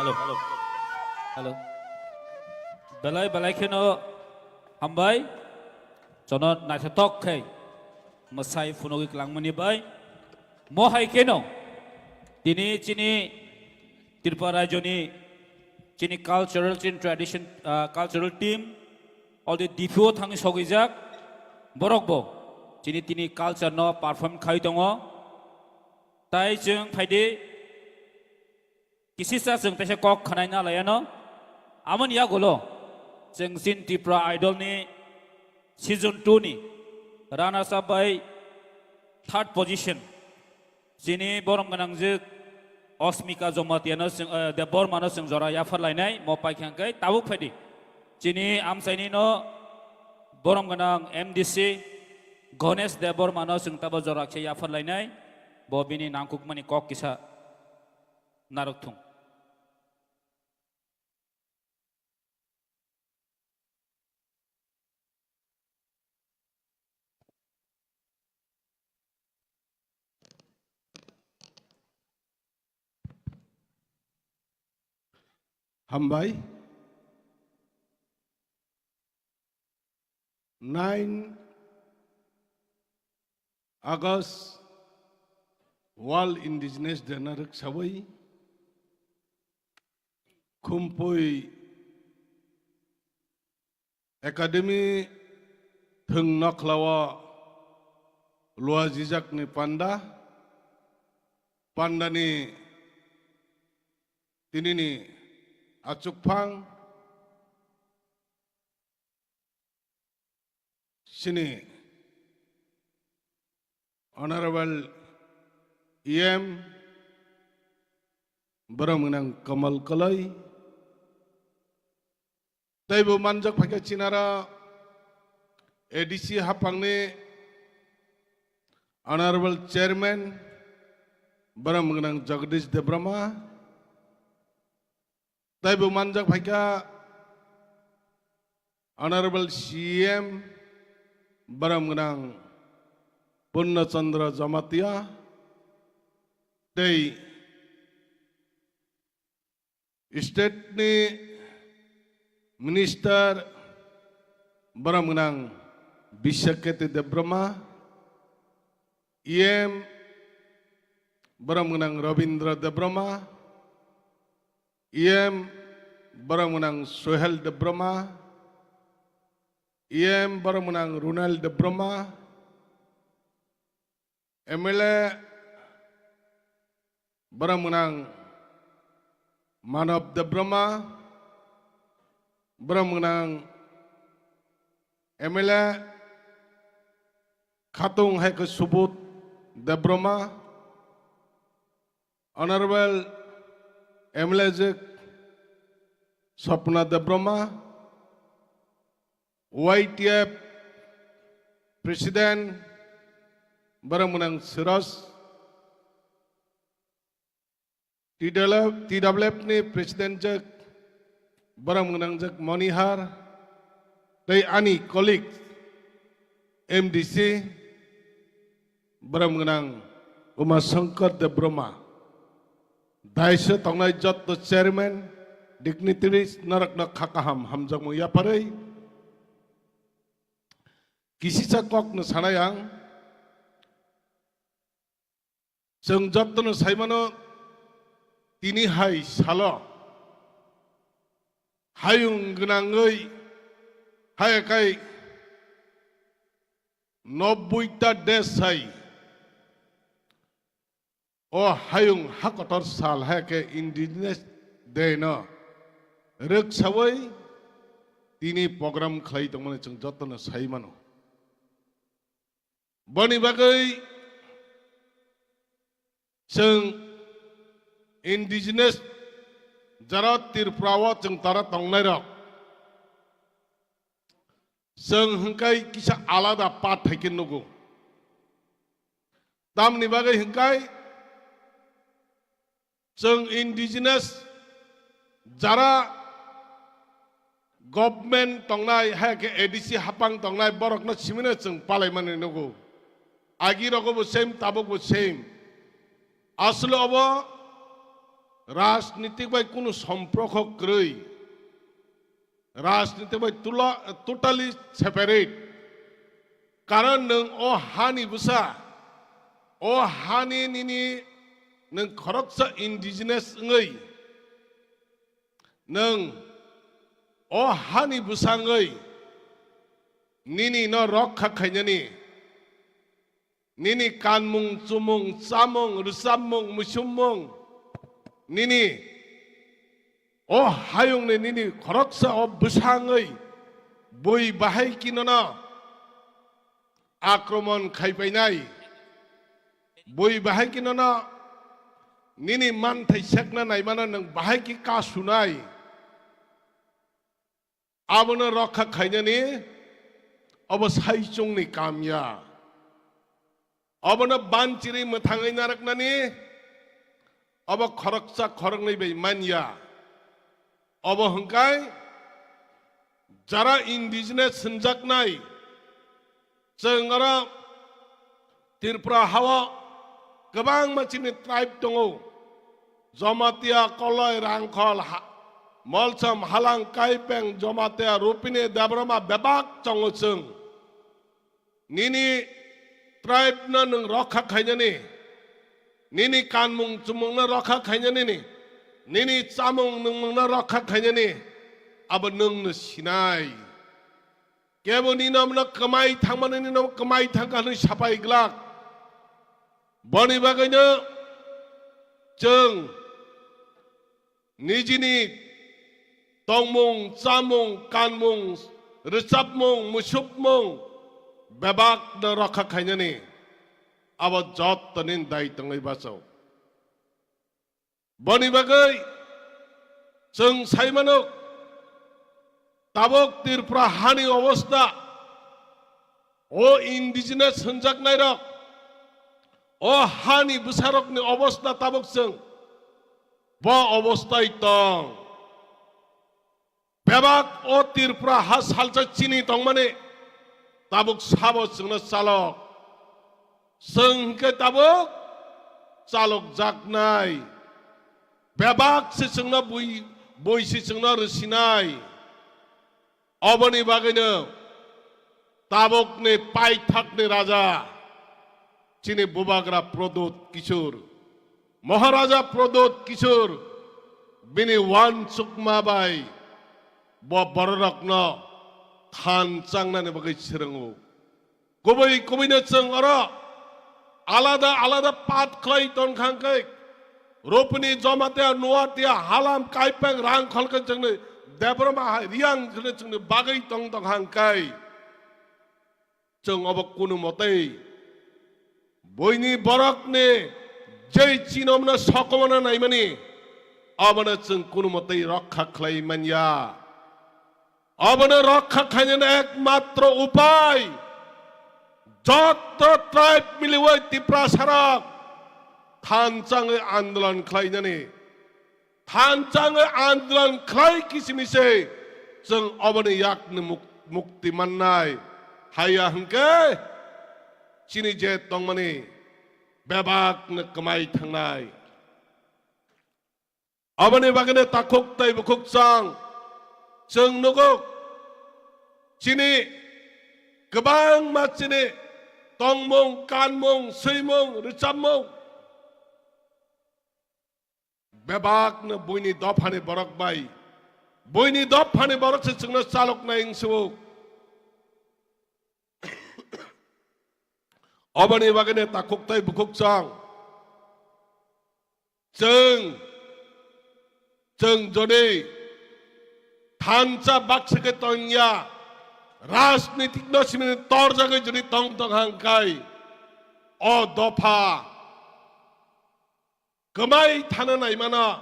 Hello. Hello. Belai belai kheno hambai. Jono naithotok khe mwsai phunugwi kwlangmani bai. Mo hai kheno tini chini Tripura rajyoni chini cultural, chini tradition, ah, cultural team already D P O thangwi sogwijak. Borok bo chini tini culture no perform khai tongo. Tai chwng phaidi kisisa chwng teisa kok khwnai na laiano. Amoni yagulo chwng chini Tripura Idol ni season two ni runners up bai third position chini borom gwnangjwk Osmika Jamatia no chwng, eh, Debbarma no chwng jora yaphar lainai mo paikha hwnkhe tabuk phaidi. Chini amchaini no borom gwnang M D C Ganesh Debbarma no chwng tabo jora khe yaphar lainai, bo bini nangkukmani kok kisa narwk thung. Hambai. Nine August World Indigenous Day no rwksawi Khumpui Academy thwng nokhlao luajijakni panda, pandani tinini achukphang chini Honorable E M, borok mwnang Kamal Kalai, teibo manjak phaikha chinara A D C hapangni Honorable Chairman, borok mwnang Jagdish Debbarma, teibo manjak phaikha Honorable C M, borok mwnang Purna Chandra Jamatia, tei State ni Minister borok mwnang Bisaketi Debbarma, E M borok mwnang Rabindra Debbarma, E M borok mwnang Sohel Debbarma, E M borok mwnang Runal Debbarma, M L A borok mwnang Manav Debbarma, borok mwnang M L A khatung hai khe Subodh Debbarma, Honorable M L A jwk Swapna Debbarma, Y T F President borok mwnang Siraj, T W F, T W F ni President jwk borok mwnang jwk Monihar, tei ani colleague M D C borok mwnang Uma Shankar Debbarma, daisa tongnai jotto chairman, dignitaries norokno kha kaham hamjakmung yapharwi kisisa kokno sanai ang. Chwng jottono saimano, tini hai salo hayung gwnangwi haya kai nobboi ta desh sai o hayung ha kotor sal haya khe Indigenous Day no rwksawi tini program khlai tongmani chwng jottono saimano. Boni bagwi chwng indigenous jara Tripura o chwng tara tongnairok, chwng hwnkhe kisa alada path hai khe nugo. Tamni bagwi hwnkhe chwng indigenous jara government tongnai, hai khe A D C hapang tongnai, borokno simino chwng palaimani nugo. Agi rogo bo same, tabuk bo same. Aswle obo rajnitik bai kunu somporko kwrwi. Rajniti bai tula-, totally separate. Karon nwng o hani bwsa, o hani nini nwng khoroksa indigenous wngwi, nwng o hani bwsa wngwi nini no rokha khainani, nini kanmung, chumung, chamung, rwchapmung, muisummung, nini o hayungni nini khoroksa o bwsangwi bui bahai kinono akromon khaipainai, bui bahai kinono nini manthai sekna naimano nwng bahai khe kasunai. Abono rokha khainani obo saichungni kam ya. Obono banchiri mwthangwi narwknani obo khoroksa khoroknwi bai manya. Obo hwnkhe jara indigenous hwnjaknai, chwng oro Tripura hao kwbangma chini tribe tongo. Jomatia, Koloi, Rangkhol, ha-, Molsom, Halang, Kaipeng, Jomatia, Rupini, Debbarma bebak tongo chwng. Nini tribe no nwng rokha khainani, nini kanmung chumung no rokha khainani, nini chamung nwngmung no rokha khainani, abo nwng no sinai. Kebo nini no kwmai thangmani, nini no kwmai thangkha hwnwi sapai glak. Boni bagwino chwng nijini tongmung, chamung, kanmung, rwchapmung, musukmung bebakno rokha khainani abo jottoni dai tongwi bacho. Boni bagwi chwng sai mano, tabuk Tripura hani obostha, o indigenous hwnjaknairok, o hani bwsarokni obostha tabuk chwng bo obosthai tong. Bebak o Tripura ha salsa chini tongmani tabuk sabo chwngno chalok. Chwng hwnkhe tabuk chalokjaknai. Bebak se chwngno bui, bui se chwngno rwsinai. Oboni bagwino tabukni paithakni raja chini bubagra Pradyut Kishore, Maharaja Pradyut Kishore bini uansukma bai bo bororokno than changnani bagwi swrwngo. Kubui kubuino chwng oro alada alada path khlai tongkha hwnkhe, Rupini, Jomatia, Nuatia, Halang, Kaipeng, Rangkhol khe chwngni Debbarma hai Riyang kheno chwngni bagwi tong tongkha hwnkhe, chwng obo kunu motei buini borokni jei chinomno sokomorna naimani, obono chwng kunu motei rokha khlai manya. Obono rokha khainani ekmatro upai, jotto tribe miliwi Tiprasarok thanchangwi andolon khlainani. Thanchangwi andolon khlai kisimi se chwng oboni yakni muk-, mukti mannai. Haiya hwnkhe chini je tongmani bebakno kwmai thangnai. Aboni bagwino takhuk tei bukhuk chwng, chwng nugo, chini kwbangma chini tongmung, kanmung, swimung, rwchapmung bebakno buini dophani borok bai, buini dophani borok se chwngno chaloknai wngsugo. Oboni bagwino takhuk tei bukhuk chwng, chwng, chwng jodi thansa baksa khe tongya, rajnitik no simi torjagwi jodi tong tong hangkai, o dopha kwmai thana naimano,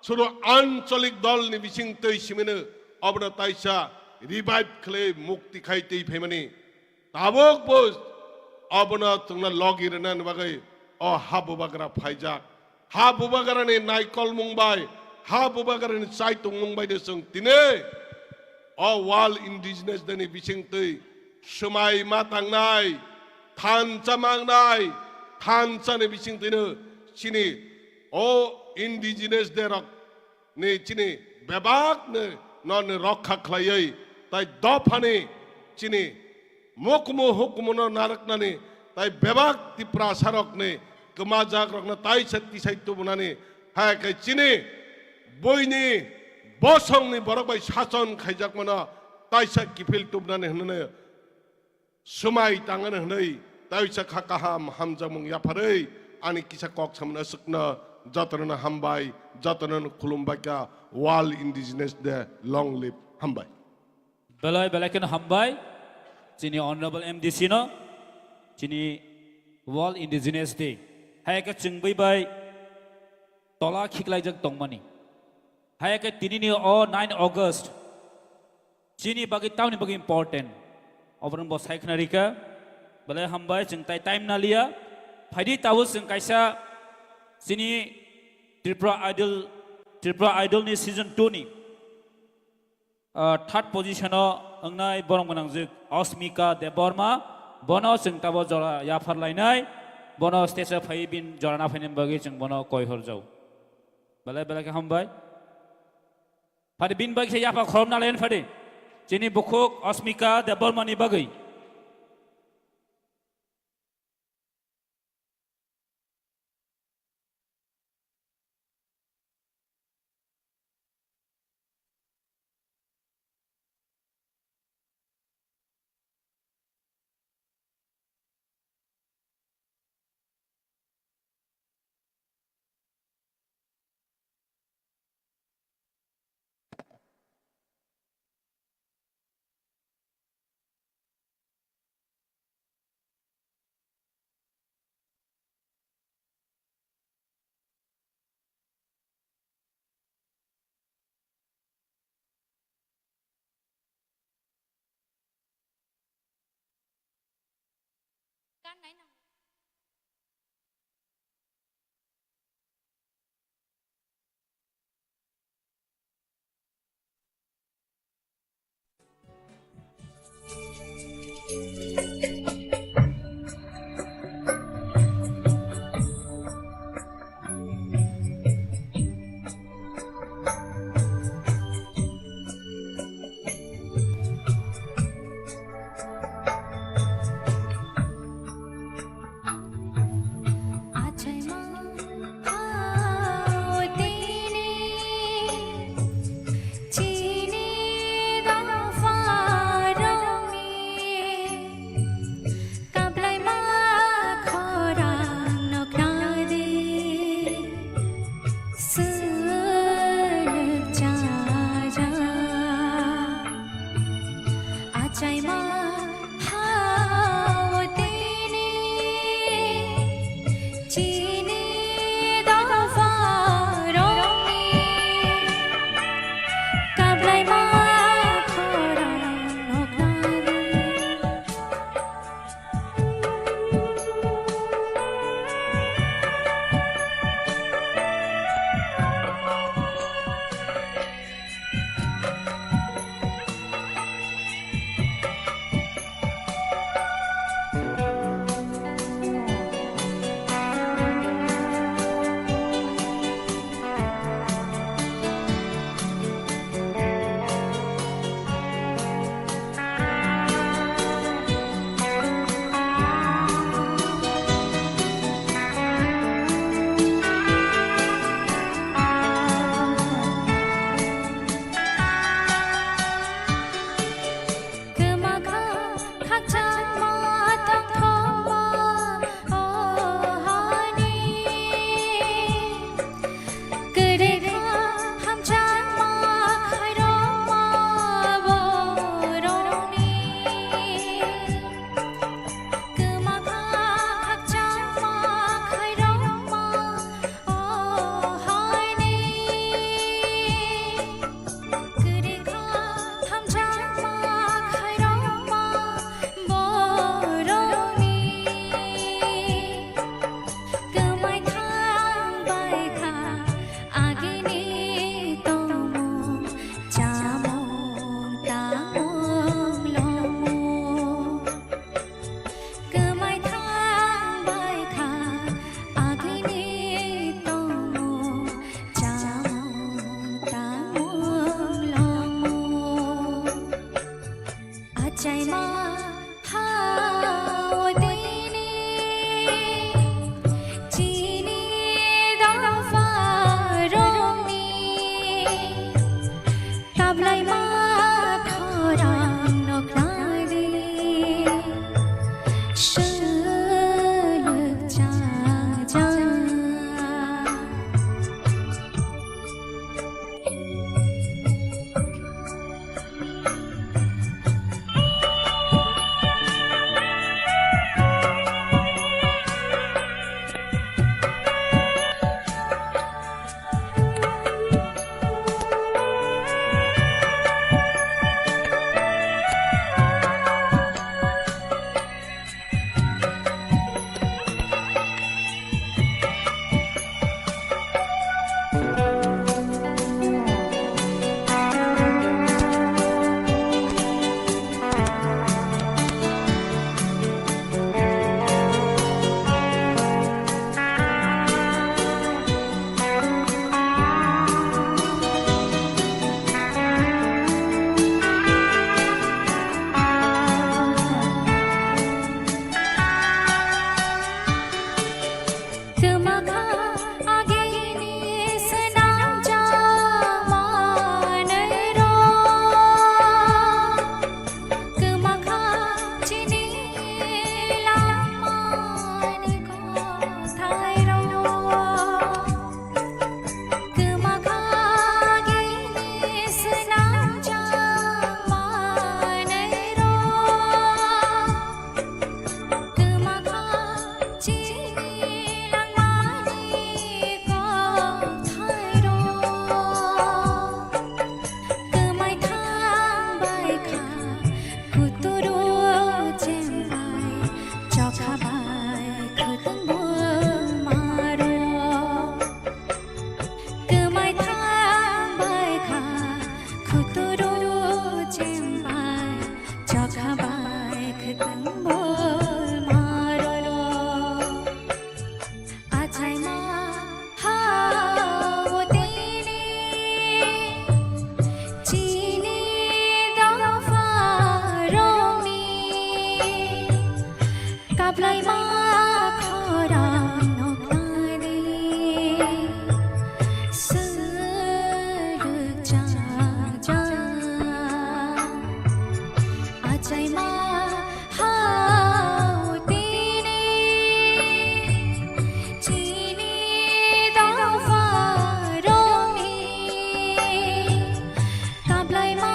suru ancholik dolni bisingtwi simino obono taisa revive khlai mukti khai twi phaimani. Tabuk bo obono chwngno logi rwnani bagwi o ha bubagra phaijak. Ha bubagrani naikolmung bai, ha bubagrani chaitongmung bai de chwng tini o World Indigenous Day ni bisingtwi swmai ma tangnai, thansa mangnai, thansa ni bisingtwino chini o Indigenous Day rok ni chini bebak ni no ni rokha khlaiwi tai dophani chini mukmu hukmuno narwknani tai bebak Tiprasarokni kwmajakrokno taisa tisai tubunani, hai khe chini buini bosongni borok bai sason khaijakmano taisa kiphil tubunani hwnwi swmai tangani hwnwi taisa kha kaham hamjakmung yapharwi ani kisa kok samani aswkno jotono hambai, jotono khulumbaikha. World Indigenous Day, long live, hambai. Belai belai kheno hambai chini Honorable M D C no, chini World Indigenous Day hai khe chwngwi bai tola khiklaijak tongmani. Hai khe tinini o nine August chini bagwi tamni bagwi important, oborok bo sai khna rikha. Belai hambai, chwng tai time na liya. Phaidi tabuk chwng kaisa chini Tripura Idol, Tripura Idol ni season two ni, ah, third position o wngnai borom gwnangjwk Asmika Debbarma, bono chwng tabuk jora yaphar lainai, bono stage o phaiwi bini jora naphaini bagwi chwng bono koi horjao. Belai belai khe hambai. Phaidi bini bagwi khe yapha khorokna layan phaidi. Chini bukhuk Asmika Debbarma ni bagwi. Achaima hao tini chini dopha rongni kablaima khorang noknani. Kwmakha khakchangma tongthokma o hani. Kwrwikha hamchangma khairokma borokni. Kwmakha khakchangma khairokma o hani. Kwrwikha hamjakma khairokma borokni. Kwmai thangbaikha agini tongmung chamung tangmung longmung. Kwmai thangbaikha agini tongmung chamung tangmung longmung. Achaima hao tini chini dopha rongni. Kablaima khorang noknari swlwk chajak. Bol maro, achaima hao tini, chini dopha romni, kaplaima khorang noknani, suru cha cha, achaima hao tini, chini dopha romni, kaplaima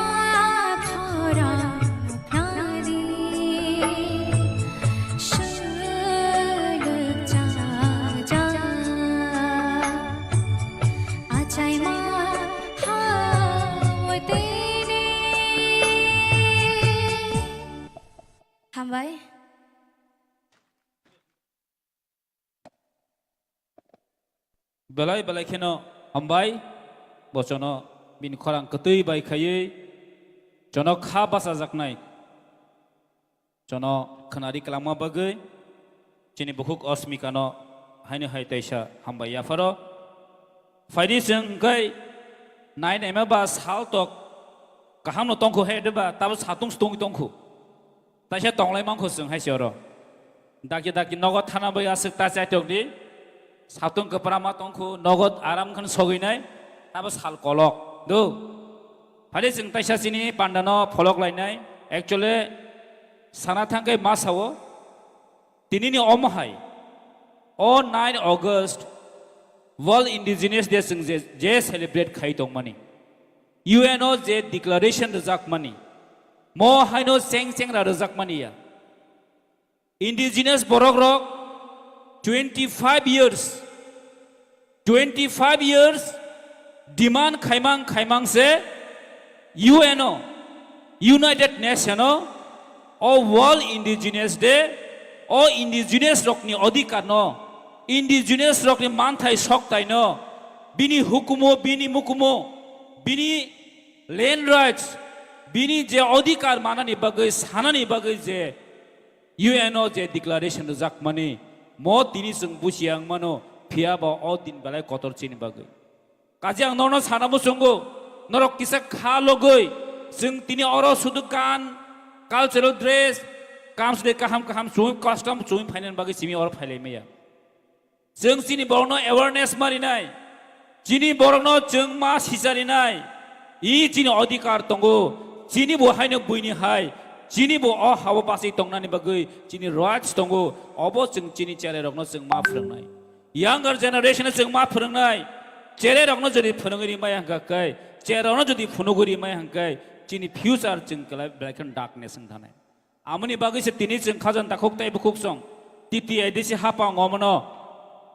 khorang noknani, suru cha cha, achaima hao tini. Hambai. Belai belai kheno hambai, bo chono bini khorang kwtwi bai khaiwi chono kha bachajaknai, chono khwnari kwlangma bagwi chini bukhuk Osmikano haino hai taisa hambai yapharo. Phaidi chwng hwnkhe nai naima ba sal tok kahamno tongkhu he de ba tabo satung stung tongkhu. Taisa tonglai mankhu chwng hai se oro. Dakti dakti nogo thana bai aswk ta chaitok di. Satung kwpra ma tongkhu nogo aram khan sogwi nai. Tabo sal kolok. Do. Phale chwng taisa chini pandano pholok lainai. Actually sana thangkai ma sao. Tinini omo hai. O nine August World Indigenous Day chwng je, je celebrate khai tongmani. U N o je declaration rwjakmani. Mo haino cheng chengra rwjakmani ya. Indigenous borok rok twenty five years, twenty five years demand khaimang khaimang se U N o, United Nation o, o World Indigenous Day, o indigenous rokni odhikar no, indigenous rokni manthai soktai no, bini hukumu, bini mukumu, bini land rights, bini je odhikar manani bagwi, sanani bagwi je U N o je declaration rwjakmani, mo tini chwng buchi ang mano, phiya ba o din belai kotor chini bagwi. Kaje ang norokno sana muchungo, norok kisa kha logwi, chwng tini oro sudu gan, cultural dress, kamsde kaham kaham chumui custom chumui phainani bagwi simi oro phailai maya. Chwng chini borokno awareness ma rinai, chini borokno chwng ma sicha rinai, i chini odhikar tongo, chini bo haino buini hai, chini bo o hao bachwi tongnani bagwi chini rights tongo, obo chwng chini cherai rokno chwng ma phwrwngnai. Younger generation no chwng ma phwrwngnai, cherai rokno jodi phwrwngwi rimaya hwnkha khe, cherai rokno jodi phunugwi rimaya hwnkha khe, chini future chwng belai belai kheno darkness wng thanai. Amoni bagwi se tini chwng khajang takhuk tei bukhuk song T T A D C hapang omono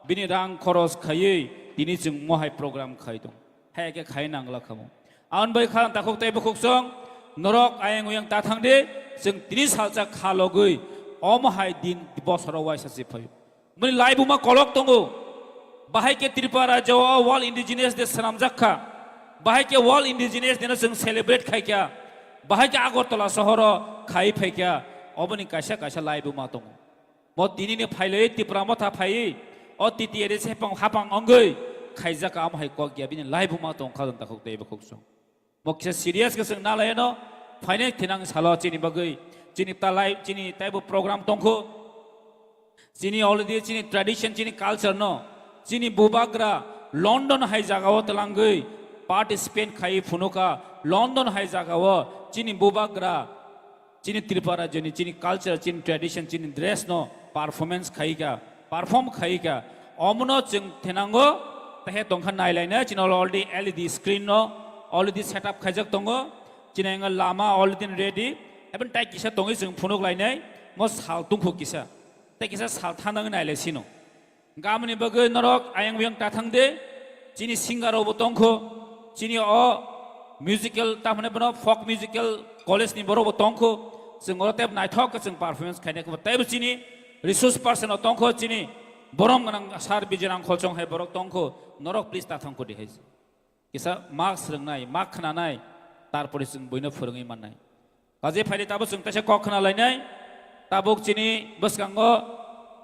bini rang khoros khaiwi tini chwng mohai program khai tong. Hai khe khai nangla khamo. Amoni bagwi khajang takhuk tei bukhuk song norok ayang uyang ta thang de, chwng tini salsa kha logwi omo hai din bosoro waisa se phaio. Mani laibuma kolok tongo. Bahai ke Tripura rajyo o World Indigenous Day swnamjak kha. Bahai ke World Indigenous Day no chwng celebrate khai kha. Bahai ke Agartala sohoro khai phai kha. Oboni kaisa kaisa laibuma tongo. Mo tini ni phailai Tipra Motha phai. O T T A D C hapang hapang ongwi khaijak kha, amo hai kok ya bini laibuma tong kha janta khok tei bukhuk song. Mo kisa serious khe chwng nalaino, phainai thinang salo chini bagwi, chini talai, chini taibo program tongkho. Chini already chini tradition, chini culture no, chini bubagra London hai jagao twlangwi participate khai phunuka, London hai jagao chini bubagra chini Tripura rajyoni chini culture, chini tradition, chini dress no performance khaika, perform khaika. Omono chwng thenango, tehe tongkha nailaina, chini already L E D screen no already set up khaijak tongo. Chini ang lama already ready. Even tai kisa tongwi chwng phunuk lainai, mo sal tungkhu kisa. Tai kisa sal thanang nailai sino. Gamani bagwi norok ayang biyang ta thang de, chini singer rokbo tongkho, chini o musical, tamhane bono folk musical college ni borokbo tongkho, chwng oro tei naithok khe chwng performance khaina khe teibo chini resource person o tongkho, chini borom gwnang sir Bijay Rangkhol Chong hai borok tongkho, norok please ta thang kho de hai. Kisa mak swrwngnai, mak khnanai, tarpore chwng buino phwrwngwi mannai. Kaje phaidi tabo chwng teisa kok khna lainai. Tabuk chini bwskango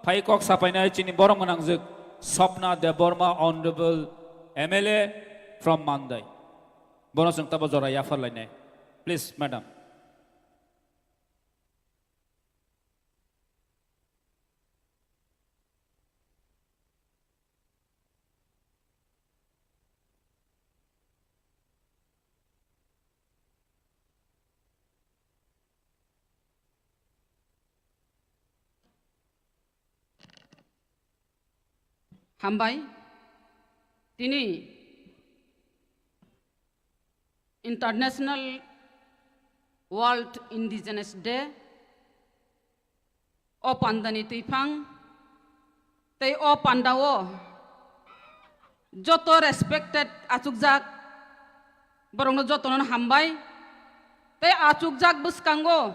phai kok sapainai chini borok gwnangjwk Swapna Debbarma, Honorable M L A from Mandai. Bono chwng tabo jora yaphar lainai. Please, madam. Hambai, tini International World Indigenous Day, o pandani twiphang tei o pandao joto respected achukjak borokno jotono hambai tei achukjak bwskango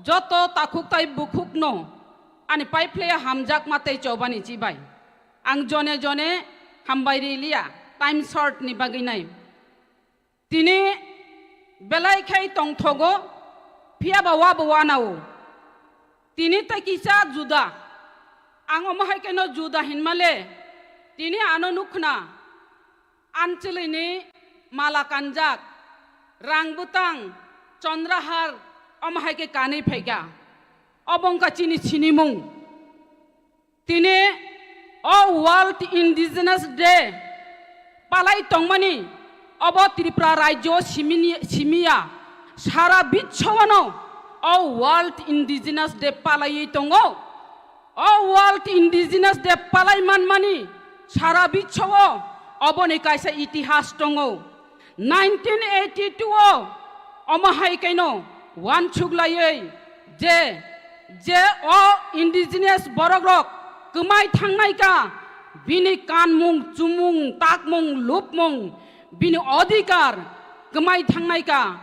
joto takhuk tai bukhukno ani paiphlaiya hamjakma tei chobani chibai ang jone jone hambai riliya, time short ni bagwi nai. Tini belai khai tongthogo, phiya ba wa bo wanao. Tini tei kisa juda. Ang omo hai khe no juda hinmale. Tini ano nukhna. Anchwlwini mala kanjak, rang bwtang, chondrahar, omo hai khe kanwi phaikha. Obo wngkha chini sinimung. Tini o World Indigenous Day palai tongmani obo Tripura rajyo simini-, simiya sara biswano o World Indigenous Day palaiwi tongo. O World Indigenous Day palai manmani sara biswo oboni kaisa itihas tongo. Nineteen eighty-two o omo hai kaino wansuk laiwi je, je o indigenous borok rok kwmai thangnai ka, bini kanmung, chumung, takmung, lupmung, bini odhikar kwmai thangnai ka,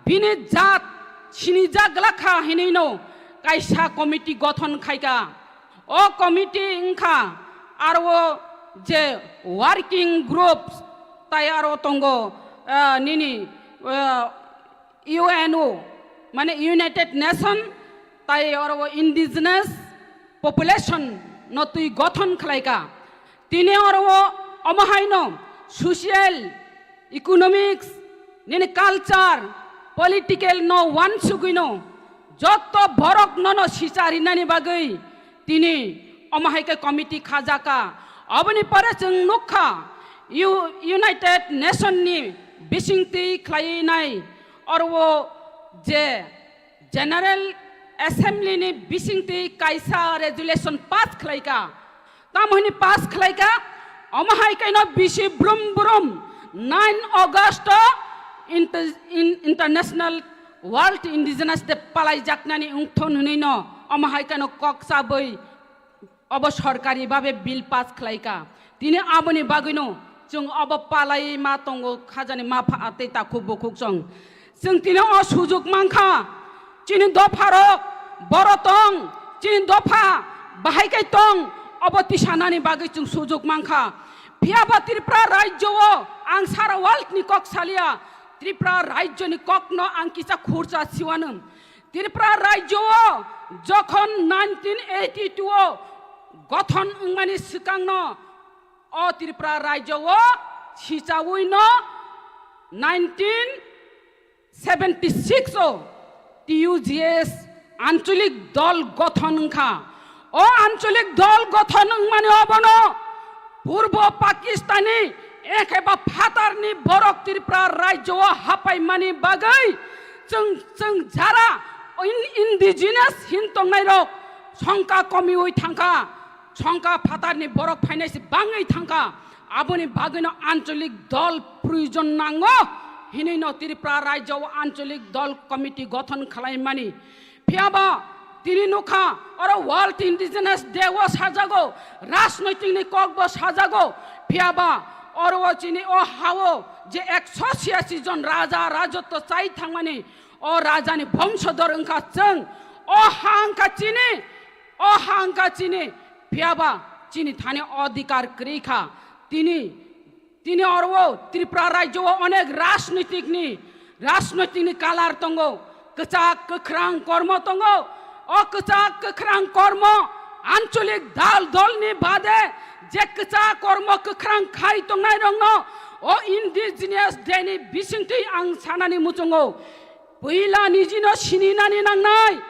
bini jat sinijak glak kha hinwi no kaisa committee gothon khai ka. O committee wngkha aro je working groups tai aro tongo, ah, nini, ah, U N O, mane United Nation, tai oro o indigenous population no twi gothon khlai ka. Tini oro o omo hai no social, economics, nini culture, political no wansugwi no joto borok no no sicha rinani bagwi tini omo hai khe committee khajaka. Oboni pore chwng nukha U-, United Nation ni bisingtwi khlai nai oro o je General Assembly ni bisingtwi kaisa resolution pass khlai ka. Tamo hwnwi pass khlai ka, omo hai kaino bisi brum brum nine August o inter-, in-, International World Indigenous Day palai jaknani wngthon hwnwi no omo hai kaino kok chabwi obo sorkari babe bill pass khlai ka. Tini aboni bagwino chwng obo palai ma tongo, khajani ma pha tei takhuk bukhuk chwng. Chwng tini o sujuk mankha, chini dopharok boro tong, chini dopha bahai kai tong, obo tisanani bagwi chwng sujuk mankha. Phiya ba Tripura rajyo o ang sara world ni kok salia, Tripura rajyo ni kok no ang kisa khurcha siwano. Tripura rajyo o jokhon nineteen eighty-two o gothon wngmani swkangno o Tripura rajyo o sichaui no nineteen seventy-six o T U G S ancholik dol gothon wngkha. O ancholik dol gothon wngmani obono Purbo Pakistani ekheba phatarni borok Tripura rajyo o hapaimani bagwi chwng, chwng jara in-, indigenous hin tongnairok songka komiui thangkha, songka phatarni borok phainai se bangwi thangkha. Aboni bagwino ancholik dol proyojon nango hinwi no Tripura rajyo o ancholik dol committee gothon khlaimani. Phiya ba tini nukha, oro World Indigenous Day o sajago, rajnoitik ni kok bo sajago. Phiya ba oro o chini o ha o je ekso chhiyasi jon raja rajotwo chai thangmani, o raja ni bongso dor wngkha chwng, o ha wngkha chini, o ha wngkha chini. Phiya ba chini thani odhikar kwrwi kha. Tini Tini oro o Tripura rajyo o onek rajnoitik ni, rajnoitik ni kalar tongo, kwchak kwkhrang kormo tongo, O kwchak kwkhrang kormo ancholik dal dolni bade je kwchak kormo kwkhrang khai tongnairokno o Indigenous Day ni bisingtwi ang sanani muchungo. Puila nijino sininani nangnai,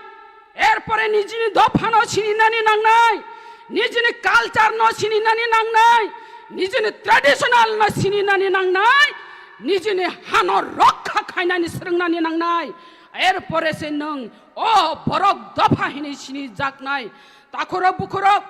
erpore nijini dophano sininani nangnai, nijini culture no sininani nangnai, nijini traditional no sininani nangnai, nijini hano rokha khainani swrwngnani nangnai. Erpore se nwng o borok dopha hinwi sinijaknai. Takhurok bukhurok,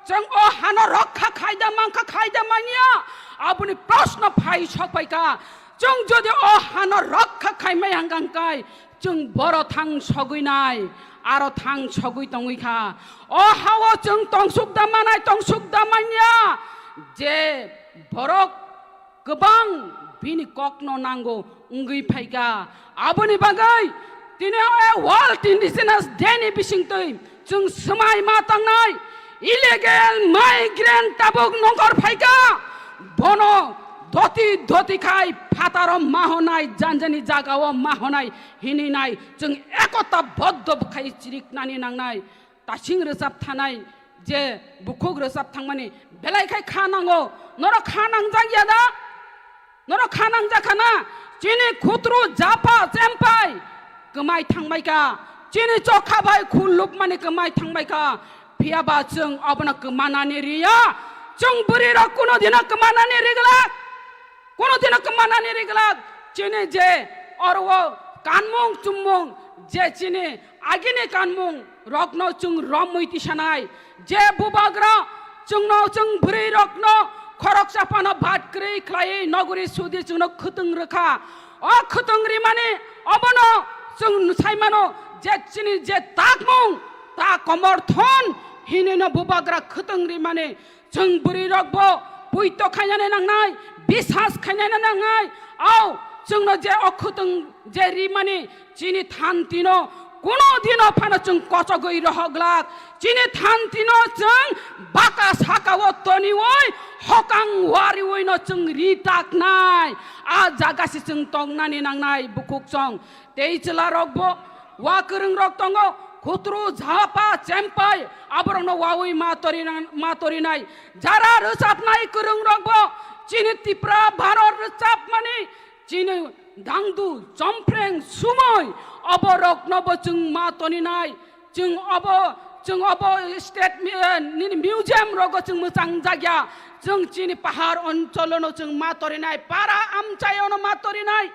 chwng o hano rokha khaida mankha khaida manya, aboni proshno phai sokpaikha. Chwng jodi o hano rokha khaimai hangkangkai, chwng boro thang sogwinai, aro thang sogwi tongwikha. O hao chwng tongsuk da manai, tongsuk da manya, je borok kwbang bini kokno nango wngwi phaikha. Aboni bagwi tini o World Indigenous Day ni bisingtwi chwng swmai ma tangnai illegal migrant tabuk nongkhor phaikha. Bono doti doti khai phataro ma honai, janjani jagao ma honai hinwi nai chwng ekota boddo bwkhai chiriknani nangnai. Tasing rwchap thanai je bukhuk rwchap thangmani belai khai kha nango. Norok kha nangjak ya da? Norok kha nangjak kha na? Chini khutru japha chempai kwmai thangbai kha. Chini chokha bai khul lupmani kwmai thangbai kha. Phiya ba chwng obono kwmanani riya. Chwng bwrwi rok kuno dino kwmanani riglak. Kono dino kwmanani riglak, chini je oro o kanmung chumung, je chini agini kanmung rokno chwng romwi tisanai, je bubagra chwngno chwng bwrwi rokno khoroksa phano bat kwrwi khlaiwi nogori sudi chwngno khwtwng rwkha. O khwtwng rimani obono chwng saimano je chini je takmung ta komorthon hinino bubagra khwtwng rimani. Chwng bwrwi rok bo puito khainani nangnai, bisas khainani nangnai. Au, chwngno je o khwtwng je rimani chini thanti no kuno dino phano chwng kochogwi rohok glak. Chini thanti no chwng baka saka o toniwi hokang wariwi no chwng ri taknai. A jaga si chwng tongnani nangnai bukhuk chwng. Tei chwla rok bo wa kwrwng rok tongo, khutru, japa, chempai, aborokno wawi ma torina-, ma torinai. Jara rwchapnai kwrwng rok bo chini Tipra Bharot rwchapmani chini dangdu, chompreng, sumoi, oborokno bo chwng ma toninai. Chwng obo, chwng obo state mi-, eh, nini museum rogo chwng mwchang jakya. Chwng chini pahar oncholono chwng ma torinai, para amchaiono ma torinai.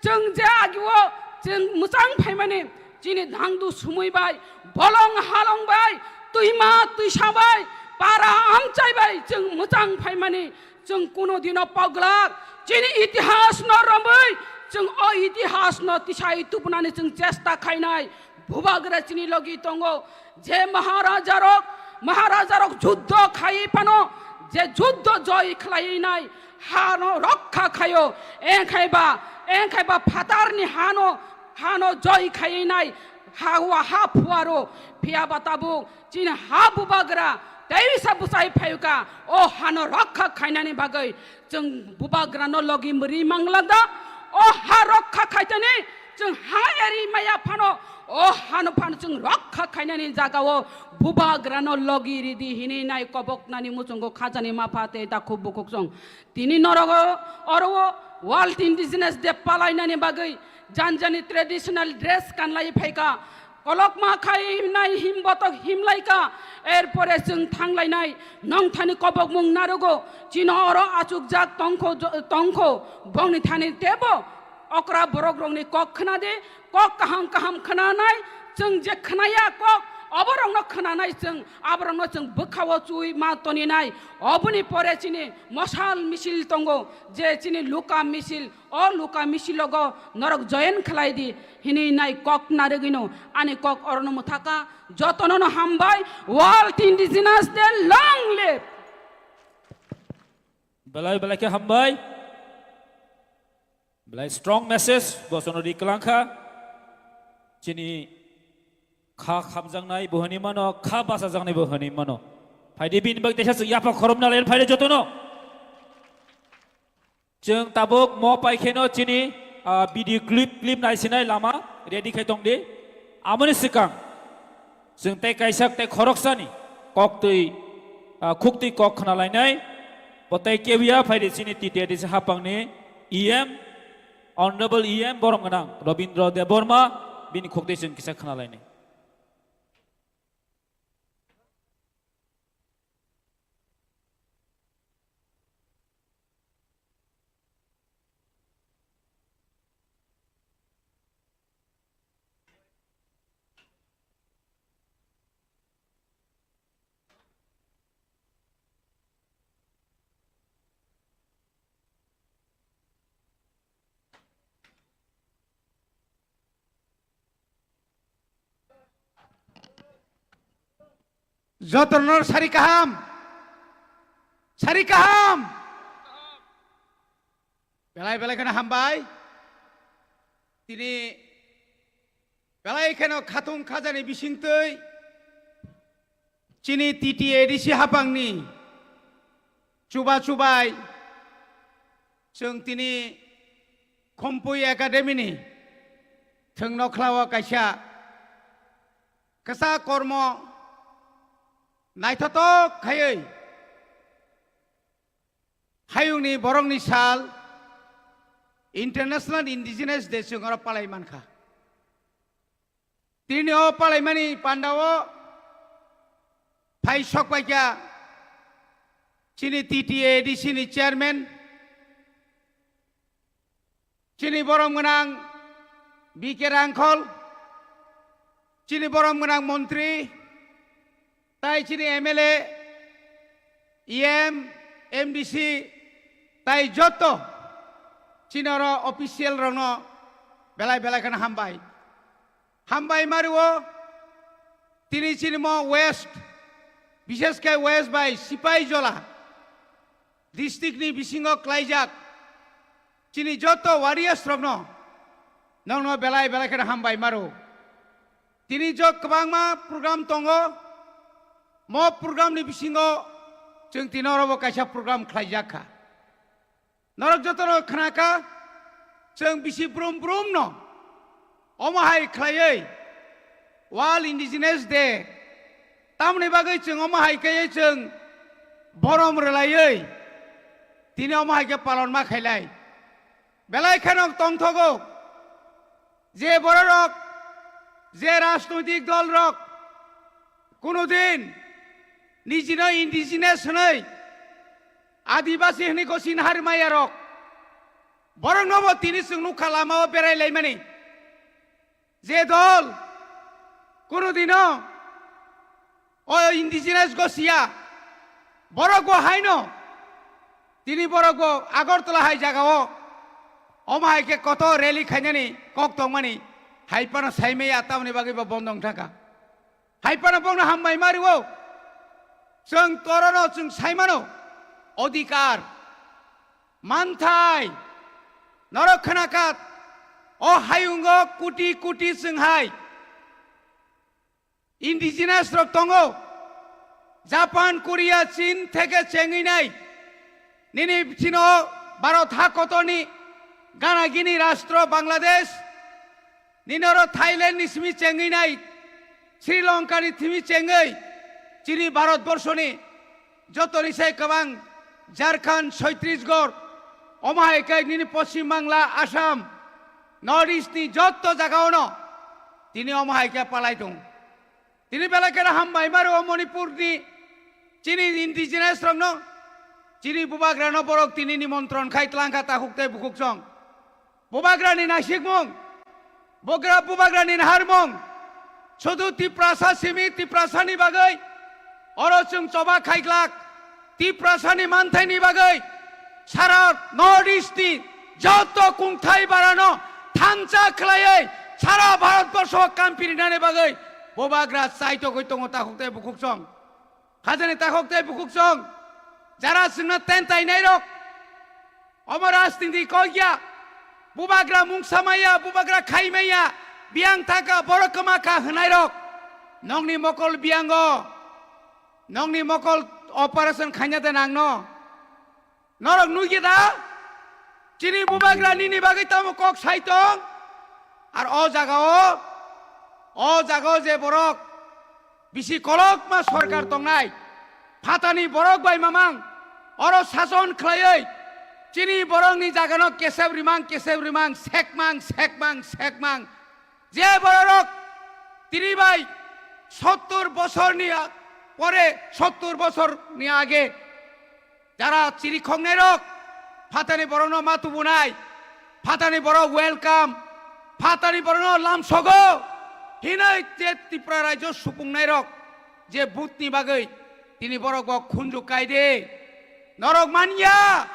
Chwng je agio chwng mwchang phaimani chini dangdu sumui bai, bolong halong bai, twima twisa bai, para amchai bai chwng mwchang phaimani chwng kuno dino poglak chini itihas no romwi chwng o itihas no tisai tubunani chwng chesta khainai. Bubagra chini logi tongo, je Maharaja rok, Maharaja rok juddho khai phano, je juddho joy khlai nai, hano rokha khaio, engkhai ba, engkhai ba phatarni hano, hano joy khai nai, ha wa ha phuaro, phiya ba tabuk, chini ha bubagra, teisa bwsai phayuka, o hano rokha khainani bagwi, chwng bubagrano logi mwrwi manglak da, o ha rokha khaitani, chwng ha eri maya phano, o hano phano chwng rokha khainani jagao bubagrano logi ridi hinwi nai koboknani muchungo khajani mapha tei dakhuk bukhuk chwng. Tini norogo oro World Indigenous Day palainani bagwi janjani traditional dress kanlai phaika. Kolokma khai nai him botok him laika, erpore chwng thang lainai, nong thani kobokmung narugo, chino oro achukjak tongkho, tongkho, bongni thani tebo okra borok rokni kok khna di, kok kaham kaham khna nai, chwng je khnaya kok, oborokno khna nai chwng, aborokno chwng bwkhao chui ma toni nai, oboni pore chini mosal misil tongo, je chini luka misil, O luka misilogo norok join khlai di, hinwi nai kok narwgwino ani kok orono mwthaka. Jotonono hambai, World Indigenous Day, long live! Belai belai khe hambai. Belai strong message, bosono ri kwlangkha. Chini kha khamjaknai bo hwnwi mano, kha bachajaknai bo hwnwi mano. Phaidi bini bagwi teisa chwng yapha khorobna len phaidi jotono. Chwng tabuk mo pai kheno chini, ah, video clip, clip naisinai lama ready khai tong di. Amoni swkang Chwng tei kaisa tei khoroksani koktwi, ah, khuktwi kok khna lainai. Bo tei kebuya phaidi chini T T A D C hapangni E M, Honorable E M borom gwnang Robindra Debbarma, bini khuktwi chwng kisa khna lainai. Jotono sari kaham, sari kaham. Belai belai kheno hambai. Tini belai kheno khatung khajani bisingtwi chini T T A D C hapangni chuba chubai chwng tini Khumpui Academy ni thwngno khlao kaisa kwsa kormo naithotok khaiwi hayungni borokni sal International Indigenous Day chwng oro palai mankha. Tini o palaimani pandao phai sokpaikha chini T T A D C ni chairman, chini borom gwnang B K Rangkhol, chini borom gwnang montri, tai chini M L A, E M, M D C, tai joto chini oro official rokno belai belai kheno hambai. Hambai mario, tini chini mo West, bishesh khe West bai Sipaijala district ni bisingo klaijak chini joto warriors rokno nongno belai belai kheno hambai maro. Tini jo kwbangma program tongo, mo program ni bisingo chwng tini oro bo kaisa program khlaijak kha. Norok jotono khnakha, chwng bisi brum brum no omo hai khlaiwi World Indigenous Day tamni bagwi chwng omo hai khe chwng borom rwlaiwi tini omo hai khe palon ma khailai. Belai kheno tongthogo je bororok, je rajnoitik dolrok kunudin nijino indigenous hwnwi adibasi hwnwi gosi naharmayarok boroknobo tini chwng nukha lamao berai laimani. Je dol kunudino o indigenous gosiya, borok bo haino tini borok bo Agartala hai jagao omo hai khe kotor rally khainani kok tongmani hai phano saimaya, tamoni bagwi bo bondo wng thangkha. Hai phano bongno hambai mario. Chwng torono chwng saimano odhikar, manthai, norok khnakat, o hayungo kuti kuti chwng hai indigenous rok tongo. Japan, Korea, Chin theke chengwi nai. Nini chino Bharat ha kotorni ganagini rastro Bangladesh, nini oro Thailand ni simi chengwi nai, Sri Lanka ni simi chengwi, chini Bharat borso ni jotoni sai kwbang Jharkhand, Chhattisgarh, omo hai khe nini Poschim Bangla, Assam, North East ni jotto jaga ono tini omo hai khe palai tong. Tini belai kheno hambai maro o Manipur ni chini indigenous rokno, chini bubagrano borok tini nimontron khai tlangkha takhuk tei bukhuk song. Bubagrani naisikmung, bugra bubagrani naharmung, sudu Tiprasa simi Tiprasani bagwi oro chwng choba khaiglak. Tiprasani manthaini bagwi sara North East ni joto kungthai barano thansa khlaiwi sara Bharat borsho kampirinani bagwi bubagra chaitogwi tongo takhuk tei bukhuk song. Khajani takhuk tei bukhuk song, jara chwngno tentai nairok, omo rajniti kok ya, bubagra mungsa maya, bubagra khai maya, biyang thaka, borok kwma kha hwnairok, nokni mokol biyango, nokni mokol operation khaina de nangno. Norok nugya da? Chini bubagra nini bagwi tamo kok sai tong? Ar o jaga o, o jaga o je borok Bisi kolokma sorkar tongnai, phatani borok bai mamang, oro sason khlaiwi, chini borokni jagano kesep rimang, kesep rimang, sekmang, sekmang, sekmang. Je bororok tini bai sottur bosorni a-, pore sottur bosorni age jara chirikhoknairok, phatani borokno ma tubunai, phatani borok welcome, phatani borokno lamsogo hinwi je Tripura rajyo supungnairok je butni bagwi tini borok bo khunju kaide. Norok manya,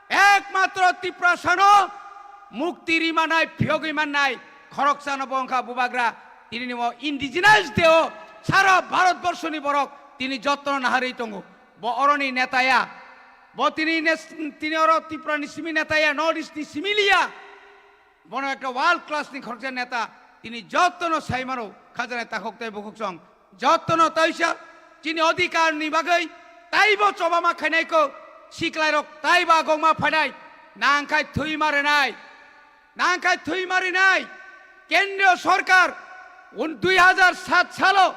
ekmatro Tiprasano mukti rimanai, phiyogwi mannai khoroksano bo wngkha Bubagra. Tini nimo indigenous deo sara Bharat borshoni borok tini jottono naharwi tongo. Bo oroni netaya, bo tini nes-, tini oro Tripura ni simi netaya, North East ni simi liya. Bono ekta world class ni khoroksa neta, tini jottono sai mano, khajana takhuk tei bukhuk song. Jottono taisa chini odhikar ni bagwi taibo chobama khainai ko, siklairok taibo agongma phainai, nangkhai thwima rwnai, nangkhai thwima rwnai. Kendriyo sorkar un dui hajar sat salo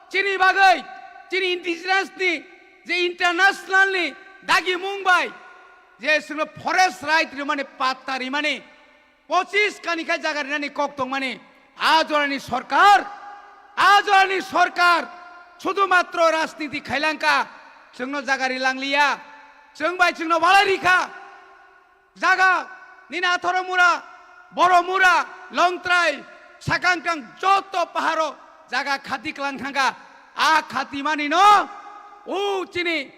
chini bagwi, chini indigenous ni je international ni dagi mung bai je chwngno forest right rwmani patta rwmani, pochis kani khe jaga rinani kok tongmani, a jorani sorkar, a jorani sorkar sudhumatro rajniti khailangkha, chwngno jaga rilangliya, chwng bai chwngno walai rikha. Jaga nini Athoro mura, Boro mura, Longtrai, Sakangtang joto paharo jaga khati klang thangkha, a khati mani no u chini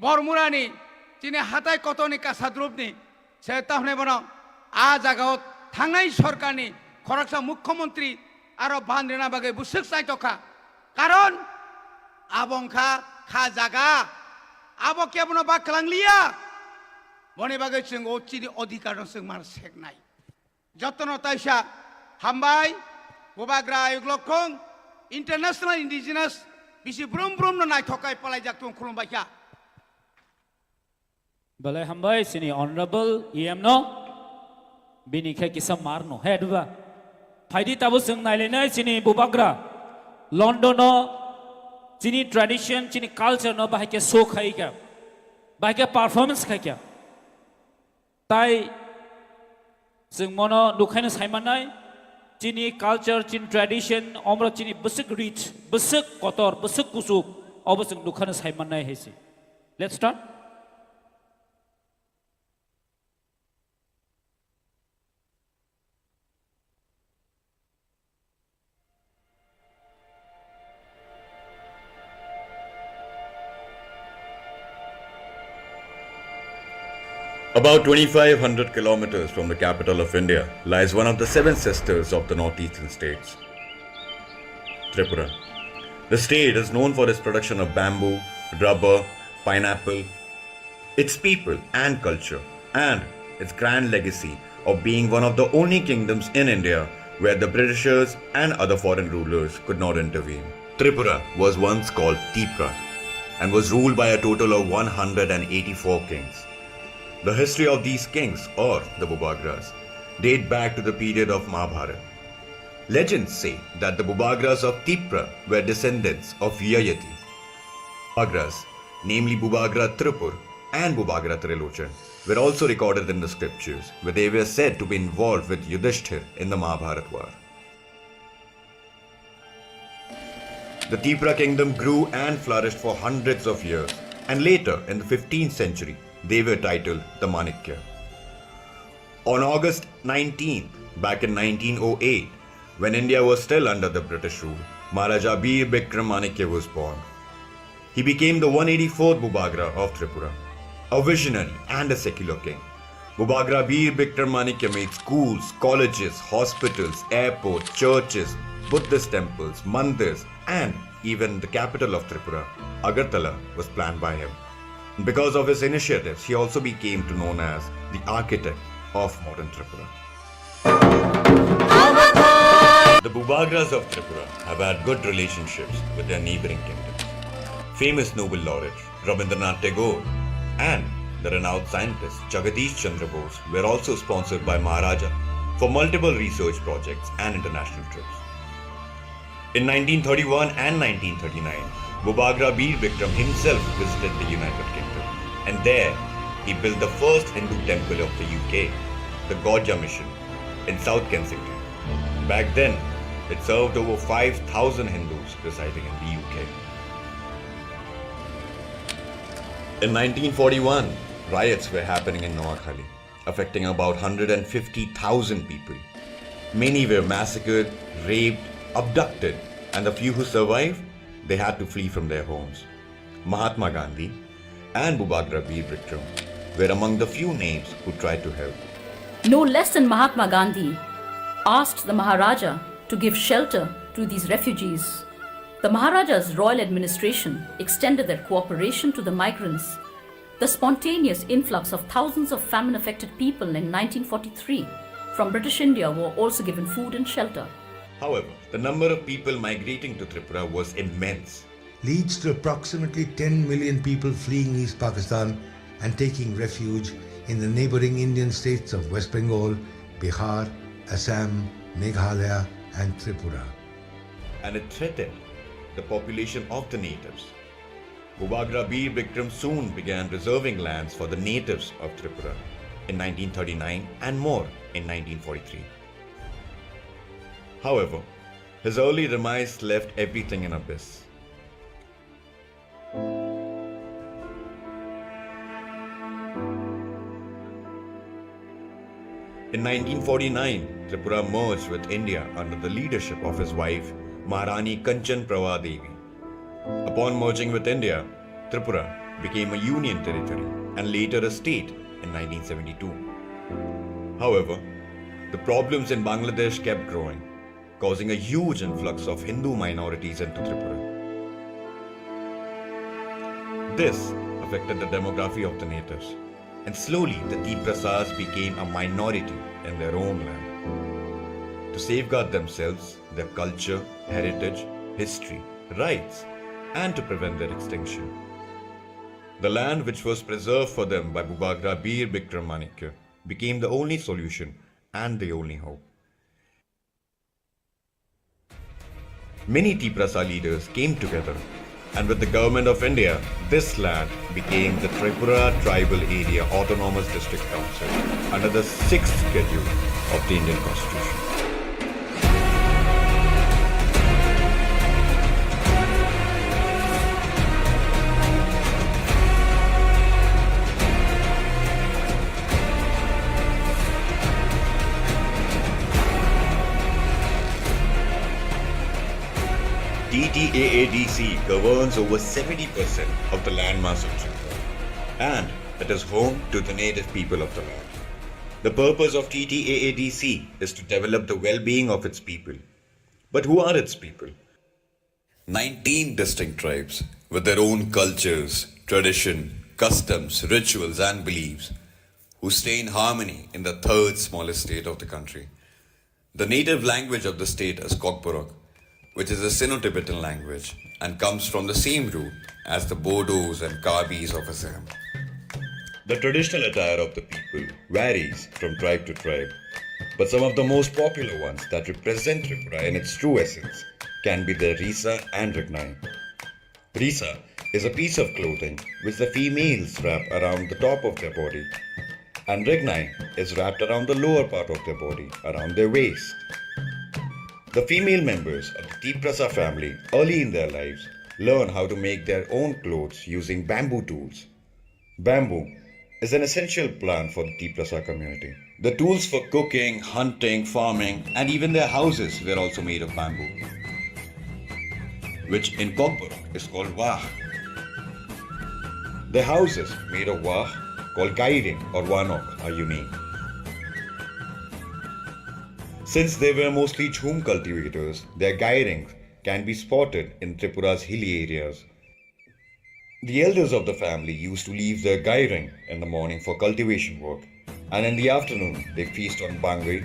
Bormurani, chini hatai kotoni kasadrupni, Se ta hwnwi bono a jagao thangnai sorkarni khoroksa mukhyamantri aro ban rwna bagwi bwswk chaitokha. Karon abo wngkha kha jaga, abo kebono ba kwlangliya. Boni bagwi chwng o chini odhikarno chwng mar seknai. Jotono taisa hambai, Bubagra Ayuk Lokhong, International Indigenous, bisi brum brumno naithok kai palaijak tung khulumbaikha. Belai hambai chini honorable E M no, bini khe kisa mar no, he duba. Phaidi tabo chwng nailainai chini Bubagra, London o chini tradition, chini culture no bahai khe show khai kha, bahai khe performance khai kha. Tai chwng mono nukhaino sai mannai, chini culture, chini tradition, omro chini bwswk rich, bwswk kotor, bwswk kuchuk, obo chwng nukhaino sai mannai hai se. Let's start. About twenty-five hundred kilometers from the capital of India lies one of the seven sisters of the northeastern states, Tripura. The state is known for its production of bamboo, rubber, pineapple, its people and culture, and its grand legacy of being one of the only kingdoms in India where the Britishers and other foreign rulers could not intervene. Tripura was once called Tipra and was ruled by a total of one hundred and eighty-four kings. The history of these kings, or the Bubagras, date back to the period of Mahabharata. Legends say that the Bubagras of Tipra were descendants of Yayati. Bubagras, namely Bubagra Tripur and Bubagra Trilochan, were also recorded in the scriptures, where they were said to be involved with Yudhishthir in the Mahabharat war. The Tipra kingdom grew and flourished for hundreds of years, and later, in the fifteenth century, they were titled the Manikya. On August nineteenth, back in nineteen oh eight, when India was still under the British rule, Maharaja Bir Bikram Manikya was born. He became the one eighty-fourth Bubagra of Tripura, a visionary and a secular king. Bubagra Bir Bikram Manikya made schools, colleges, hospitals, airports, churches, Buddhist temples, mandirs, and even the capital of Tripura, Agartala, was planned by him. Because of his initiatives, he also became to known as the architect of modern Tripura. The Bubagras of Tripura have had good relationships with their neighboring kingdoms. Famous Nobel laureate Rabindranath Tagore and the renowned scientist Jagadish Chandra Bose were also sponsored by Maharaja for multiple research projects and international trips. In nineteen thirty-one and nineteen thirty-nine, Bubagra Bir Bikram himself visited the United Kingdom, and there he built the first Hindu temple of the U K, the Gaudhya Mission, in South Kensington. Back then, it served over five thousand Hindus residing in the U K. In nineteen forty-one, riots were happening in Noakhali, affecting about hundred and fifty thousand people. Many were massacred, raped, abducted, and the few who survived, they had to flee from their homes. Mahatma Gandhi and Bubagra Bir Bikram were among the few names who tried to help. No less than Mahatma Gandhi asked the Maharaja to give shelter to these refugees. The Maharaja's royal administration extended their cooperation to the migrants. The spontaneous influx of thousands of famine-affected people in nineteen forty-three from British India were also given food and shelter. However, the number of people migrating to Tripura was immense. Leads to approximately ten million people fleeing East Pakistan and taking refuge in the neighboring Indian states of West Bengal, Bihar, Assam, Meghalaya, and Tripura. And it threatened the population of the natives. Bubagra Bir Bikram soon began reserving lands for the natives of Tripura in nineteen thirty-nine and more in nineteen forty-three. However, his early demise left everything in abyss. In nineteen forty-nine, Tripura merged with India under the leadership of his wife, Maharani Kanchan Prabha Devi. Upon merging with India, Tripura became a union territory and later a state in nineteen seventy-two. However, the problems in Bangladesh kept growing, causing a huge influx of Hindu minorities into Tripura. This affected the demography of the natives, and slowly the Tiprasas became a minority in their own land. To safeguard themselves, their culture, heritage, history, rights, and to prevent their extinction, the land which was preserved for them by Bubagra Bir Bikram Manikya became the only solution and the only hope. Many Tiprasa leaders came together, and with the Government of India, this land became the Tripura Tribal Area Autonomous District Council under the sixth Schedule of the Indian Constitution. T T A A D C governs over seventy percent of the landmass of Tripura, and it is home to the native people of the land. The purpose of T T A A D C is to develop the well-being of its people. But who are its people? Nineteen distinct tribes with their own cultures, tradition, customs, rituals, and beliefs, who stay in harmony in the third smallest state of the country. The native language of the state is Kokborok, which is a Sino-Tibetan language and comes from the same root as the Bodos and Karbis of Assam. The traditional attire of the people varies from tribe to tribe, but some of the most popular ones that represent Tripura in its true essence can be the Risa and Rignai. Risa is a piece of clothing which the females wrap around the top of their body, and Rignai is wrapped around the lower part of their body, around their waist. The female members of the Tiprasa family early in their lives learn how to make their own clothes using bamboo tools. Bamboo is an essential plant for the Tiprasa community. The tools for cooking, hunting, farming, and even their houses were also made of bamboo, which in Kokborok is called wah. The houses made of wah, called gairing or wanok, are unique. Since they were mostly jhum cultivators, their gairing can be spotted in Tripura's hilly areas. The elders of the family used to leave their gairing in the morning for cultivation work, and in the afternoon they feast on bangui,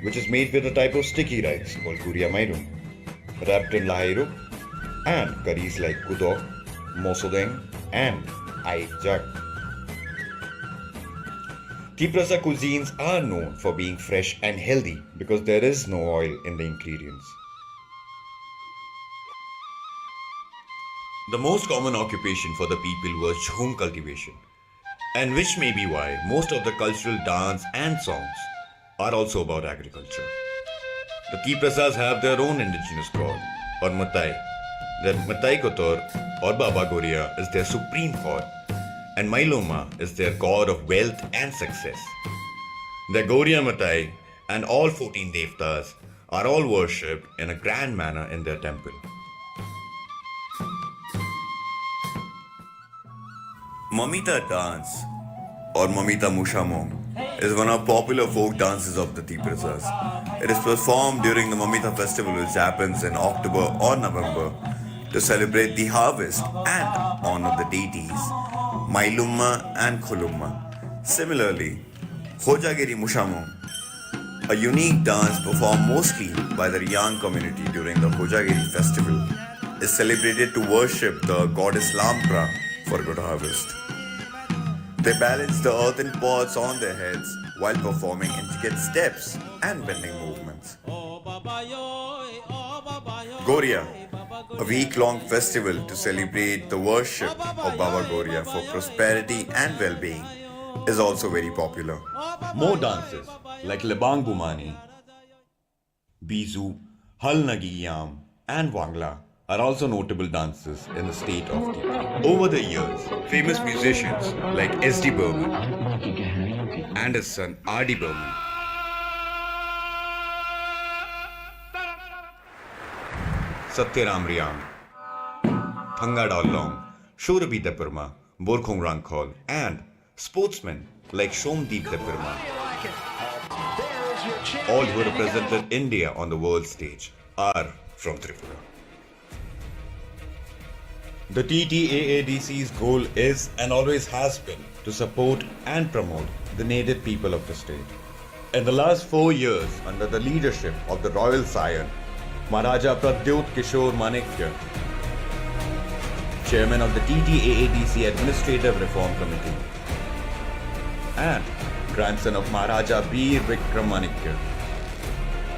which is made with a type of sticky rice called guria mairum, wrapped in lahairuk, and curries like kudok, mosodeng, and aijak. Tiprasa cuisines are known for being fresh and healthy because there is no oil in the ingredients. The most common occupation for the people was jhum cultivation, and which may be why most of the cultural dance and songs are also about agriculture. The Tiprasas have their own indigenous god, or Matai. Their Matai Kotor, or Baba Goria, is their supreme god, and Mailuma is their god of wealth and success. The Goria Matai and all fourteen devtas are all worshipped in a grand manner in their temple. Mamita dance, or Mamita Mushamung, is one of popular folk dances of the Tiprasas. It is performed during the Mamita festival, which happens in October or November, to celebrate the harvest and honor the deities Mailumma and Khulumma. Similarly, Hojagiri Mushamung, a unique dance performed mostly by the Riyang community during the Hojagiri festival, is celebrated to worship the goddess Lampra for good harvest. They balance the earthen pots on their heads while performing intricate steps and bending movements. Goria, a week long festival to celebrate the worship of Baba Goria for prosperity and well being, is also very popular. More dances like Lebang Bumani, Bizu, Hal Nagi Yam, and Wangla are also notable dances in the state of Tripura. Over the years, famous musicians like S D Burman and his son R D Burman, Satyaram Riang, Thanga Dawlong, Shurabhi Debbarma, Borkhong Rangkhol, and sportsmen like Shomdeep Debbarma, all who represented India on the world stage, are from Tripura. The T T A A D C's goal is and always has been to support and promote the native people of the state. In the last four years, under the leadership of the Royal Scion, Maharaja Pradyot Kishore Manikya, Chairman of the T T A A D C Administrative Reform Committee, and grandson of Maharaja Bir Vikram Manikya,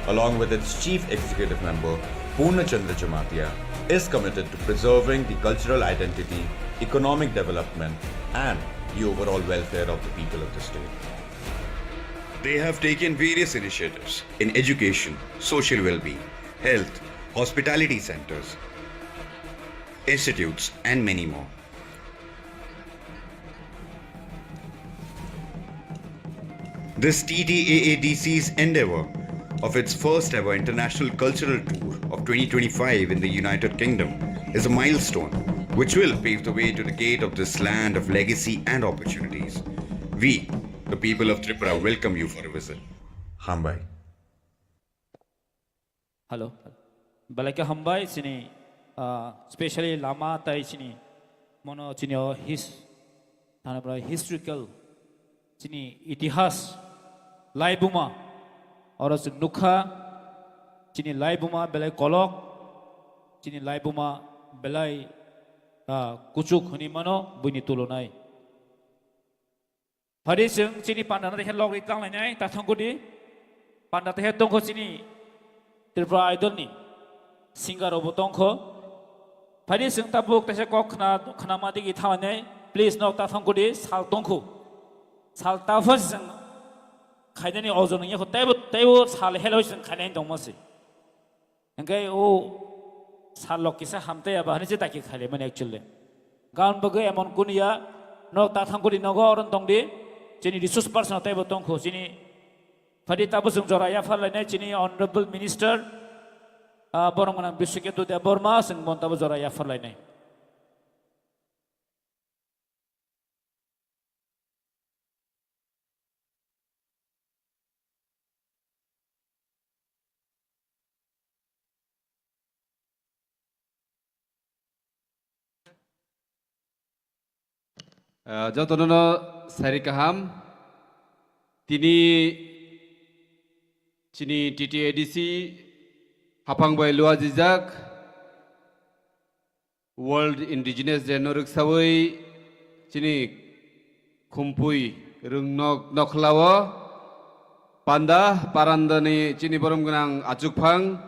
along with its Chief Executive Member Purna Chandra Jamatia, is committed to preserving the cultural identity, economic development, and the overall welfare of the people of the state. They have taken various initiatives in education, social well-being, health, hospitality centers, institutes, and many more. This T T A A D C's endeavor of its first ever international cultural tour of twenty twenty-five in the United Kingdom is a milestone which will pave the way to the gate of this land of legacy and opportunities. We, the people of Tripura, welcome you for a visit. Hambai. Hello. Belai khe hambai chini, ah, specially lama tai chini mono chini o his-, thani bwlai historical chini itihas laibuma oro chwng nukha chini laibuma belai kolok chini laibuma belai, ah, kuchuk hwnwi mano buini tulunai. Phadi chwng chini panda no dekhe logri tanglainai, ta thangkudi. Panda tehe tongkho chini Tripura Idol ni singer rokbo tongkho. Phadi chwng tabuk teisa kok khna, khnama digi thanglai nai. Please nok ta thangkudi, sal tongkho. Sal ta pho chwng khainani ojon wngya kho, teibo, teibo sal hel hoi chwng khainai tongma se. Hingke o sal lok kisa hamtei aba hinui se dakti khaile mani actually. Gan bagwi emon kunu ya, nok ta thangkudi nogo oron tongdi, chini resource person teibo tongkho, chini phadi tabuk chwng jora yaphar lainai, chini honorable minister, ah, borom gwnang Biswaketu Debbarma chwng bon tabuk jora yaphar lainai. Ah, jotono no sari kaham. Tini chini T T A D C haphang bai lua jijak. World Indigenous Day no rwksawi chini khumpui rwngnok nokhlao panda parandani chini borom gwnang achukphang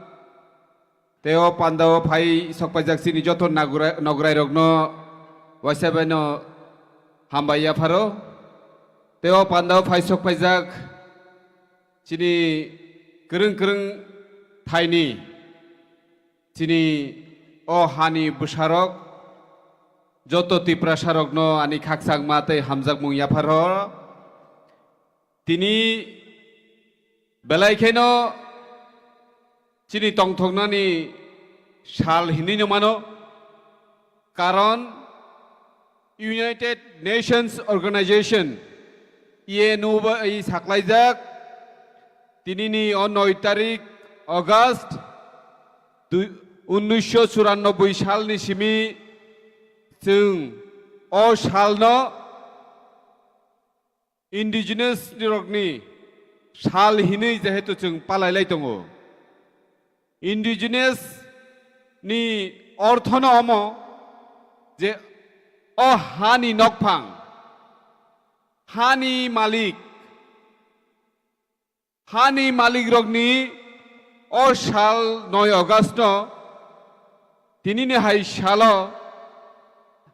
Tei o pandao phai sokpaijak chini joto nagura-, nograirokno waisa baino hambai yapharo. Tei o pandao phai sokpaijak chini kwrwng kwrwng thaini, chini o hani bwsarok, joto Tiprasarokno ani khakchangma tei hamjakmung yapharo. Tini belai kheno chini tongthoknani sal hinwi no mano, karon United Nations Organization, U N O bai saklaijak tinini o noi tarik August dui-, unnisho churannoboi salni simi chwng o salno Indigenous rokni sal hinwi jehetu chwng palailai tongo. Indigenous ni orthono omo je o hani nokphang, hani malik, hani malikrokni o sal noi August no tinini hai salo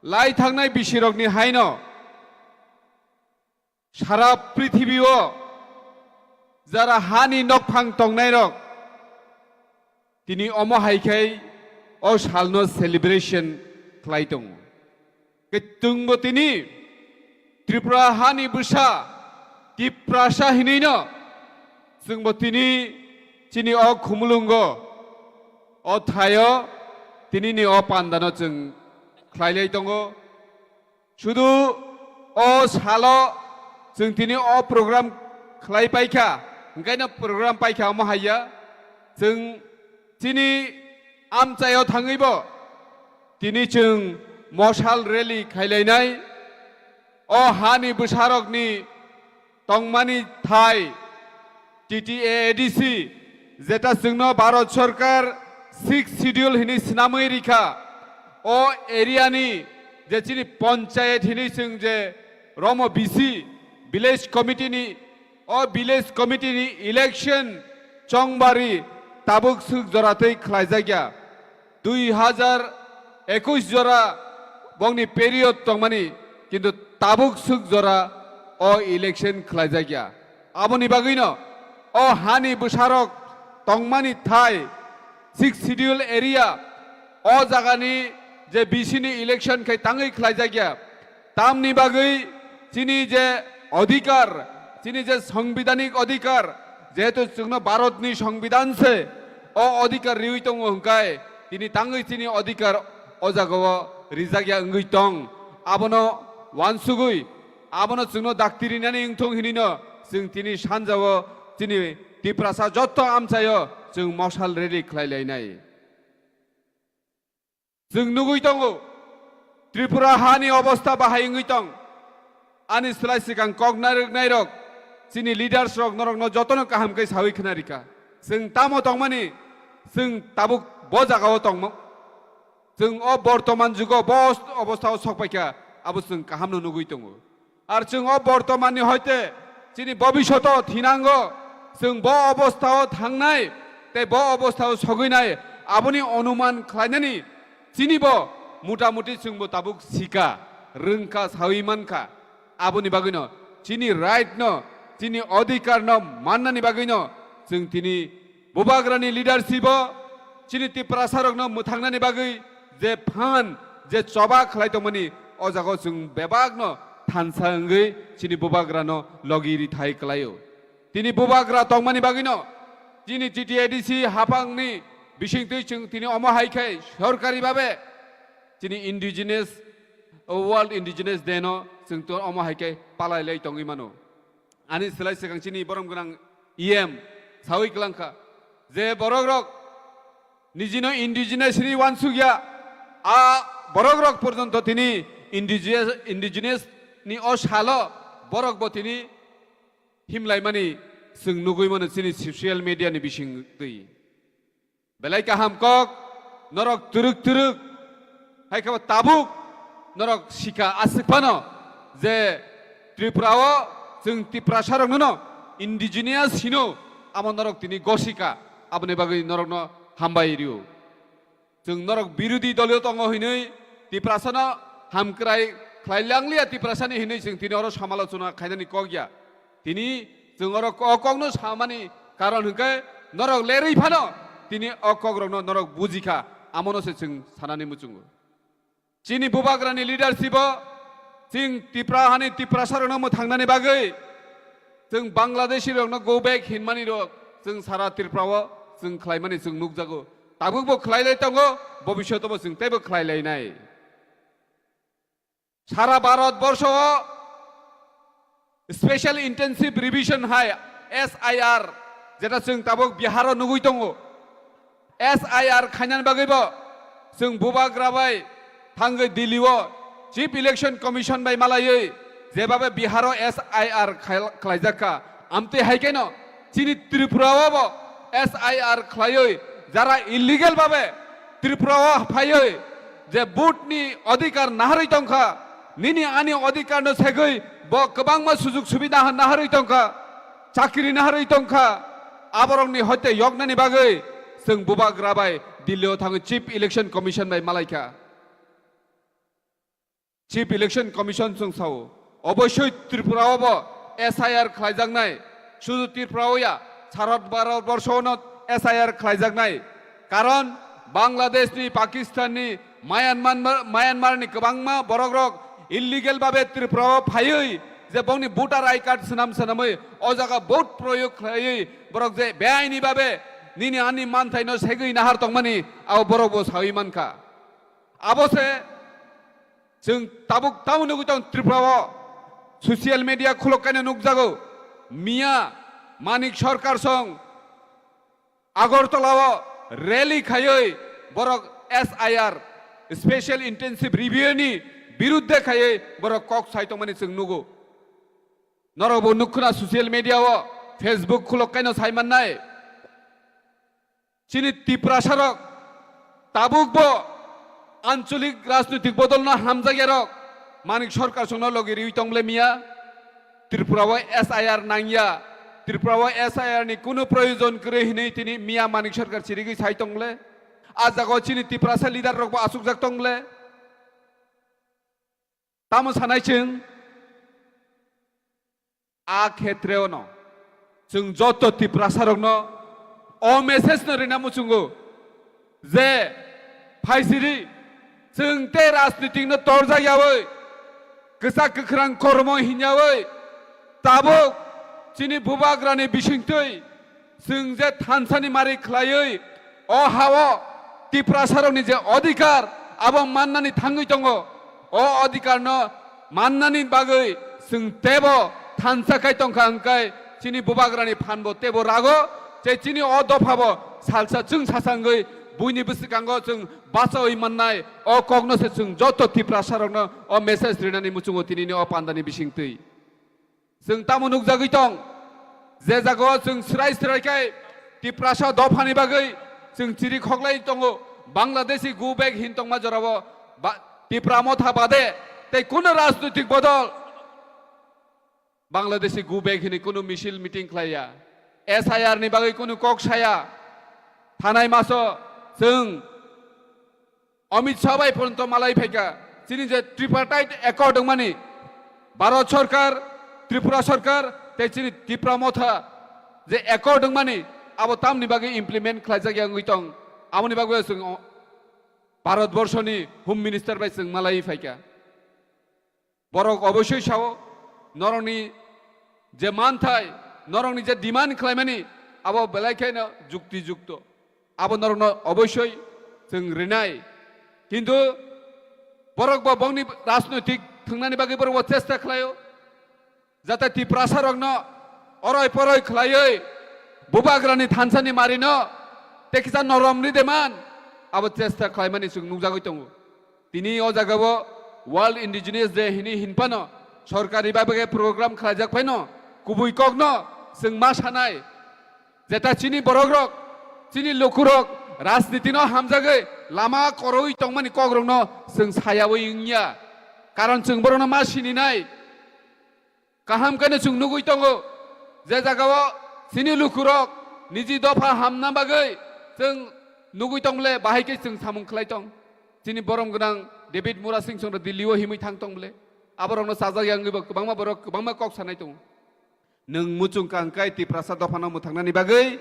lai thangnai bisirokni haino sara prithibio jara hani nokphang tongnairok tini omo hai khai o salno celebration khlai tongo. Kwtwngbo tini Tripura hani bwsa Tiprasa hinwino chwngbo tini chini o khumulwngo, o thaio tinini o pandano chwng khlailai tongo. Sudu o salo chwng tini o program khlai paikha, hwnkhaino program paikha omo haiya. Chwng chini amchaio thangwibo tini chwng mosal rally khailainai. O hani bwsarokni tongmani thai T T A A D C, jeta chwngno Bharat Sarkar Sixth Schedule hinwi swnamwi rikha, o area ni je chini panchayat hinwi chwng je romo B C, village committee ni, o village committee ni election chongbari tabuk swk jora twi khlaijakya. Dui hajar ekush jora bongni period tongmani, kintu tabuk swk jora o election khlaijakya. Aboni bagwino o hani bwsarok tongmani thai Sixth Schedule area, o jagani je B C ni election khai tangwi khlaijakya. Tamni bagwi chini je odhikar, chini je songbidanik odhikar, jehetu chwngno Bharatni songbidan se o odhikar riwi tongo hwnkhe, tini tangwi chini odhikar o jagao rijakya wngwi tong. Abono wansugwi, abono chwngno dakti rinani wngthong hinwino chwng tini sanjao chini Tiprasa jotto amchaio chwng mosal rally khlai lainai. Chwng nugwi tongo, Tripura hani obostha bahai wngwi tong. Ani slai swkang kok narwknairok, chini leaders rok norokno jotono kaham khe sawi khna rikha. Chwng tamo tongmani, chwng tabuk bo jagao tongmo. Chwng o bortoman jugo bo obostha o sokpaikha, abo chwng kahamno nugwi tongo. Ar chwng o bortomanni hoite chini bobishoto thinango, chwng bo obostha o thangnai tei bo obostha o sogwinai, aboni onuman khlainani chini bo mutamuti chwngbo tabuk sika, rwngkha, sawi mankha. Aboni bagwino chini right no, chini odhikar no mannani bagwino chwng tini Bubagrani leadership o chini Tiprasarokno mwthangnani bagwi je phan, je choba khlai tongmani, o jagao chwng bebakno thansa wngwi chini Bubagrano logi rithai khlaio. Tini Bubagra tongmani bagwino chini T T A D C haphangni bisingtwi chwng tini omo hai khe sorkari babe chini indigenous, World Indigenous Day no chwng to omo hai khe palai lai tongwi mano. Ani slai swkang chini borom gwnang E M sawi kwlangkha je borok rok nijino indigenous hinwi wansukya, a borok rok porjonto tini indigenous, indigenous ni o salo borok bo tini himlaimani chwng nugwi mano chini social media ni bisingtwi. Belai kaham kok, norok twrwk twrwk, hai khe bo tabuk norok sika aswk phano je Tripura o chwng Tiprasa rokno no indigenous hino, amo norok tini gosika, aboni bagwi norokno hambai rio. Chwng norok birodhi dolio tongo hinwi Tiprasano hamkrai khlai langliya Tiprasani hinwi chwng tini oro samalochona khainani kok ya. Tini chwng oro o kokno samani karon hwnkhe norok lerwi phano tini o kokrokno norok bujikha, amono se chwng sanani muchungo. Chini bubagrani leadership o chwng Tipra hani Tiprasarokno mwthangnani bagwi chwng Bangladeshi rokno go back hinmani rok chwng sara Tripura o chwng khlaimani chwng nukjago. Tabukbo khlai lai tongo, bobishotobo chwng teibo khlai lainai. Sara Bharat borsho o Special Intensive Revision hai S I R, jeta chwng tabuk Bihar o nugwi tongo, S I R khainani bagwi bo chwng bubagra bai thangwi Delhi o Chief Election Commission bai malaiwi jebabe Bihar o S I R khai-, khlaijak kha, amtwi hai kheno chini Tripura o bo S I R khlaiwi jara illegal babe Tripura o phaiwi je vote ni adhikar naharwi tongkha, nini ani adhikar no segwi bo kwbangma sujug subida naharwi tongkha, chakri naharwi tongkha, aborokni hoite yoknani bagwi chwng bubagra bai Delhi o thangwi Chief Election Commission bai malaikha. Chief Election Commission chwng sao, oboisoi Tripura o bo S I R khlaijaknai, sudu Tripura o ya, Sarot Bharat borsho no S I R khlaijaknai, karon Bangladesh ni, Pakistan ni, Myanmar, Myanmar ni kwbangma borok rok illegal babe Tripura o phaiwi je bongni voter I card swnam swnamwi o jaga vote proyog khlaiwi borok je beaini babe nini ani manthai no segwi nahar tongmani abo borok bo sawi mankha. Abo se chwng tabuk tamo nugwi tong Tripura o social media khulok kaino nukjago. Miya Manik Sarkar song Agartala o rally khaiwi borok S I R, Special Intensive Review ni birudde khaiwi borok kok sai tongmani chwng nugo. Norok bo nukkhuna social media o, Facebook khulok kaino sai mannai. Chini Tiprasa rok tabuk bo ancholik rajnoitik bodol no hamjakya rok Manik Sarkar songno logi riwi tongle miya. Tripura o S I R nangya, Tripura o S I R ni kunu proyojon kwrwi hinwi tini miya Manik Sarkar chirigwi sai tongle. A jaga o chini Tiprasa leader rok bo achukjak tongle. Tamo sanai chwng a khetreo no chwng joto Tiprasa rokno o message no rina muchungo je phaisiri chwng tei rajnitik no torjak yawi kwchak kwkhrang kormo hinyawi tabuk chini bubagrani bisingtwi chwng je thansani mari khlaiwi o ha-o Tiprasarokni je odhikar abo mannani thangwi tongo, o odhikarno mannani bagwi chwng tebo thansa khai tongkha hwnkhe chini bubagrani phanbo tebo rago, tei chini o dophabo salsa chwng sasangwi buini bwskango chwng bachaui mannai o kokno se chwng joto Tiprasarokno o message rinani muchungo tinini o pandani bisingtwi. Chwng tamo nukjagwi tong, je jagao chwng swrai swrai khe Tiprasa dophani bagwi chwng chiri khoklai tongo, Bangladeshi go back hin tongma jorao ba-, Tipra motha bade tei kunu rajnoitik bodol Bangladeshi go back hini kunu misil meeting khlaiya, S I R ni bagwi kunu kok saya. Thanai maso chwng Amit Shah bai phone to malai phaikha, chini je tripartite accord wngmani, Bharat Sarkar, Tripura Sarkar, tei chini Tipra Motha je accord wngmani, abo tamni bagwi implement khlaijak ya wngwi tong, aboni bagwi chwng o-, Bharat Borshoni Home Minister bai chwng malai phaikha. Borok oboisoi sao, norokni je manthai, norokni je demand khlaimani, abo belai kheno jukti jukto. Abo norokno oboisoi chwng rinai. Kintu borok bo bongni rajnoitik thwngnani bagwi borok bo chesta khlaio. Jate Tiprasa rokno oroi poroi khlaiwi bubagrani thansani marino tei kisa norom ri de man, abo chesta khlaimani chwng nukjagwi tongo. Tini o jagao World Indigenous Day hini hinphano sorkari babe program khlaijak phaino kubui kokno chwng ma sanai. Jeta chini borokrok, chini lukurok rajnitino hamjagwi lama koroi tongmani kokrokno chwng sayawi wngya. Karon chwng borokno ma sininai. Kaham khe no chwng nugwi tongo, je jagao chini lukurok niji dopha hamna bagwi chwng nugwi tong bole, bahai khe chwng samung khlai tong. Chini borom gwnang David Murasing chwngno Delhi o himwi thang tong bole. Aborokno chajak yangwibo kwbangma borok kwbangma kok sanai tongo. Nwng muchung ka hwnkhe Tiprasa dophano mwthangnani bagwi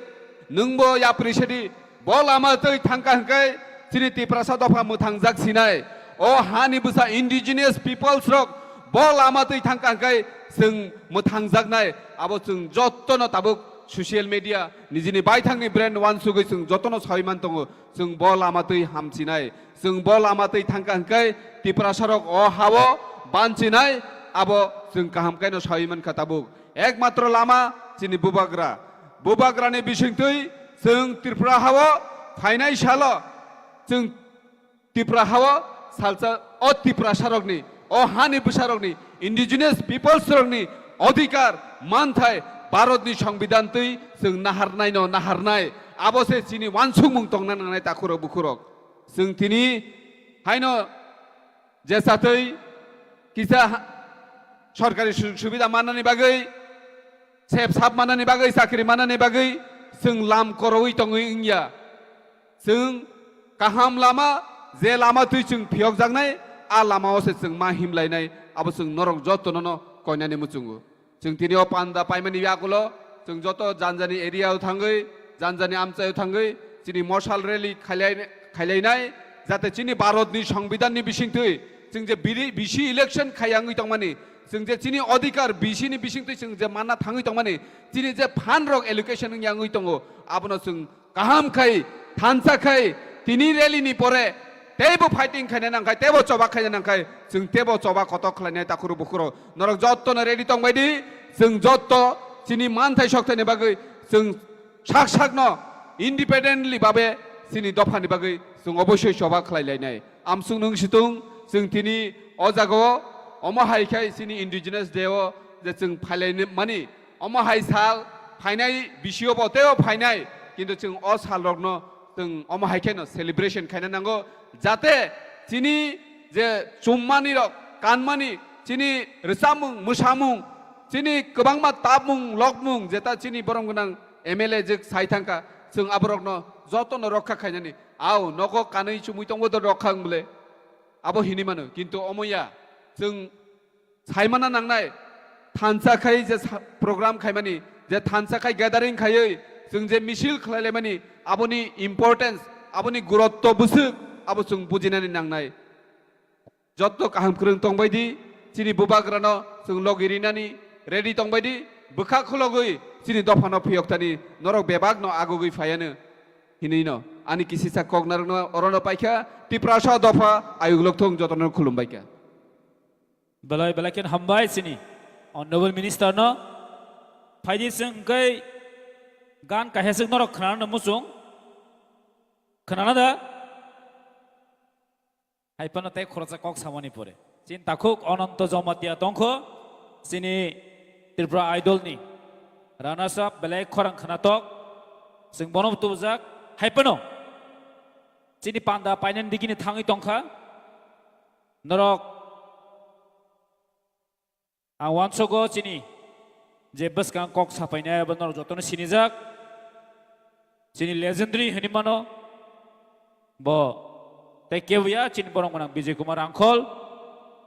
nwngbo yapri sedi, bo lama twi thangkha hwnkhe chini Tiprasa dopha mwthangjak sinai. O hani bwsa indigenous peoples rok bo lama twi thangkha hwnkhe chwng mwthangjaknai. Abo chwng jottono tabuk social media nijini baithangni brand wansugwi chwng jottono sawi man tongo, chwng bo lama twi hamchinai. Chwng bo lama twi thangkha hwnkhe Tiprasarok o hao banchinai, abo chwng kaham khaino sawi mankha tabuk. Ekmatro lama chini bubagra. Bubagrani bisingtwi chwng Tripura hao phainai salo chwng Tripura hao salsa o Tiprasarokni, o hani bwsarokni, indigenous peoples rokni odhikar, manthai, Bharatni Songbidan twi chwng naharnaino naharnai. Abo se chini wansukmung tongna nangnai takhurok bukhurok. Chwng tini haino jesatwi kisa ha-, sorkari sujog subida mannani bagwi, sep sap mannani bagwi, chakri mannani bagwi chwng lam korowi tongwi wngya. Chwng kaham lama, je lama twi chwng phiyokjaknai, a lamao se chwng ma himlainai, abo chwng norok jotono no koinani muchungo. Chwng tini o panda paimani yagulo, chwng joto janjani area o thangwi, janjani amchai o thangwi, chini mosal rally khailai-, khailainai, jate chini Bharatni Songbidanni bisingtwi, chwng je biri-, bisi election khayangwi tongmani, chwng je chini odhikar bisini bisingtwi chwng je manna thangwi tongmani, chini je fund rok allocation wngya wngwi tongo, abono chwng kaham khai, thansa khai, tini rally ni pore teibo fighting khaina nangkhai, teibo choba khaina nangkhai, chwng teibo choba kotok khlainai takhuru bukhuru. Norok jotto no ready tongbai di, chwng jotto chini manthai sokthai ni bagwi chwng sak sak no independently babe chini dopha ni bagwi chwng obossoi choba khlai lainai. Amsung nung situng chwng tini o jaga o omo hai khai chini indigenous day o je chwng phailai mani omo hai sal phainai bisio bo teibo phainai, kintu chwng o sal rokno chwng omo hai kheno celebration khaina nango, jate chini je chummani rok, kanmani, chini rwchapmung, mwsamung, chini kwbangma tapmung, lokmung, jeta chini borom gwnang M L A je sai thangkha, chwng aborokno jotono rokha khainani. Ao nogo kanwi chumui tongbo do rokha wng bole, abo hinwi mano, kintu omo ya, chwng saimana nangnai, thansa khai je sa-, program khaimani, je thansa khai gathering khaiwi chwng je misil khlailaimani, aboni importance, aboni gurotto bwswk, abo chwng bujinani nangnai. Jotto kaham kwrwng tongbai di, chini bubagrano chwng logi rinani ready tongbai di, bwkha khulogwi chini dophano phiyok thani norok bebakno agugwi phaiano hinwi no. Ani kisisa kok narwkno orono paikha, Tiprasa dopha ayuk lokthung jotono khulumbaikha. Belai belai khen hambai chini Honorable Minister no. Phaidi chwng hwnkhe gan kaisa chwng norok khwnana muchung. Khwnana da? Hai phano tei khoroksa kok samani pore. Chini takhuk Ananto Jamatia tongkho. Chini Tripura Idol ni runners up belai khorang khwnatok. Chwng bono tubujak. Hai phano chini panda painani digini thangwi tongkha. Norok ang uansogo chini je bwskang kok sapainai abo norok jotono sinijak. Chini legendary hinwi mano bo tei kebuya chini borok gwnang Bijay Kumar Rangkhol,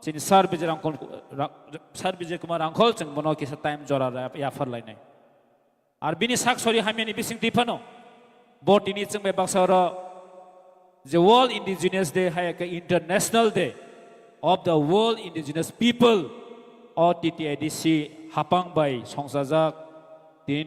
chini Sir Bijay Rangkhol, Ra-, Sir Bijay Kumar Rangkhol chwng bono kisa time jora ra-, yaphar lainai. Ar bini sak sori hamyani bising twi phano bo tini chwng bai baksa oro je World Indigenous Day hai khe International Day of the World Indigenous People o T T I D C hapang bai songchajak tini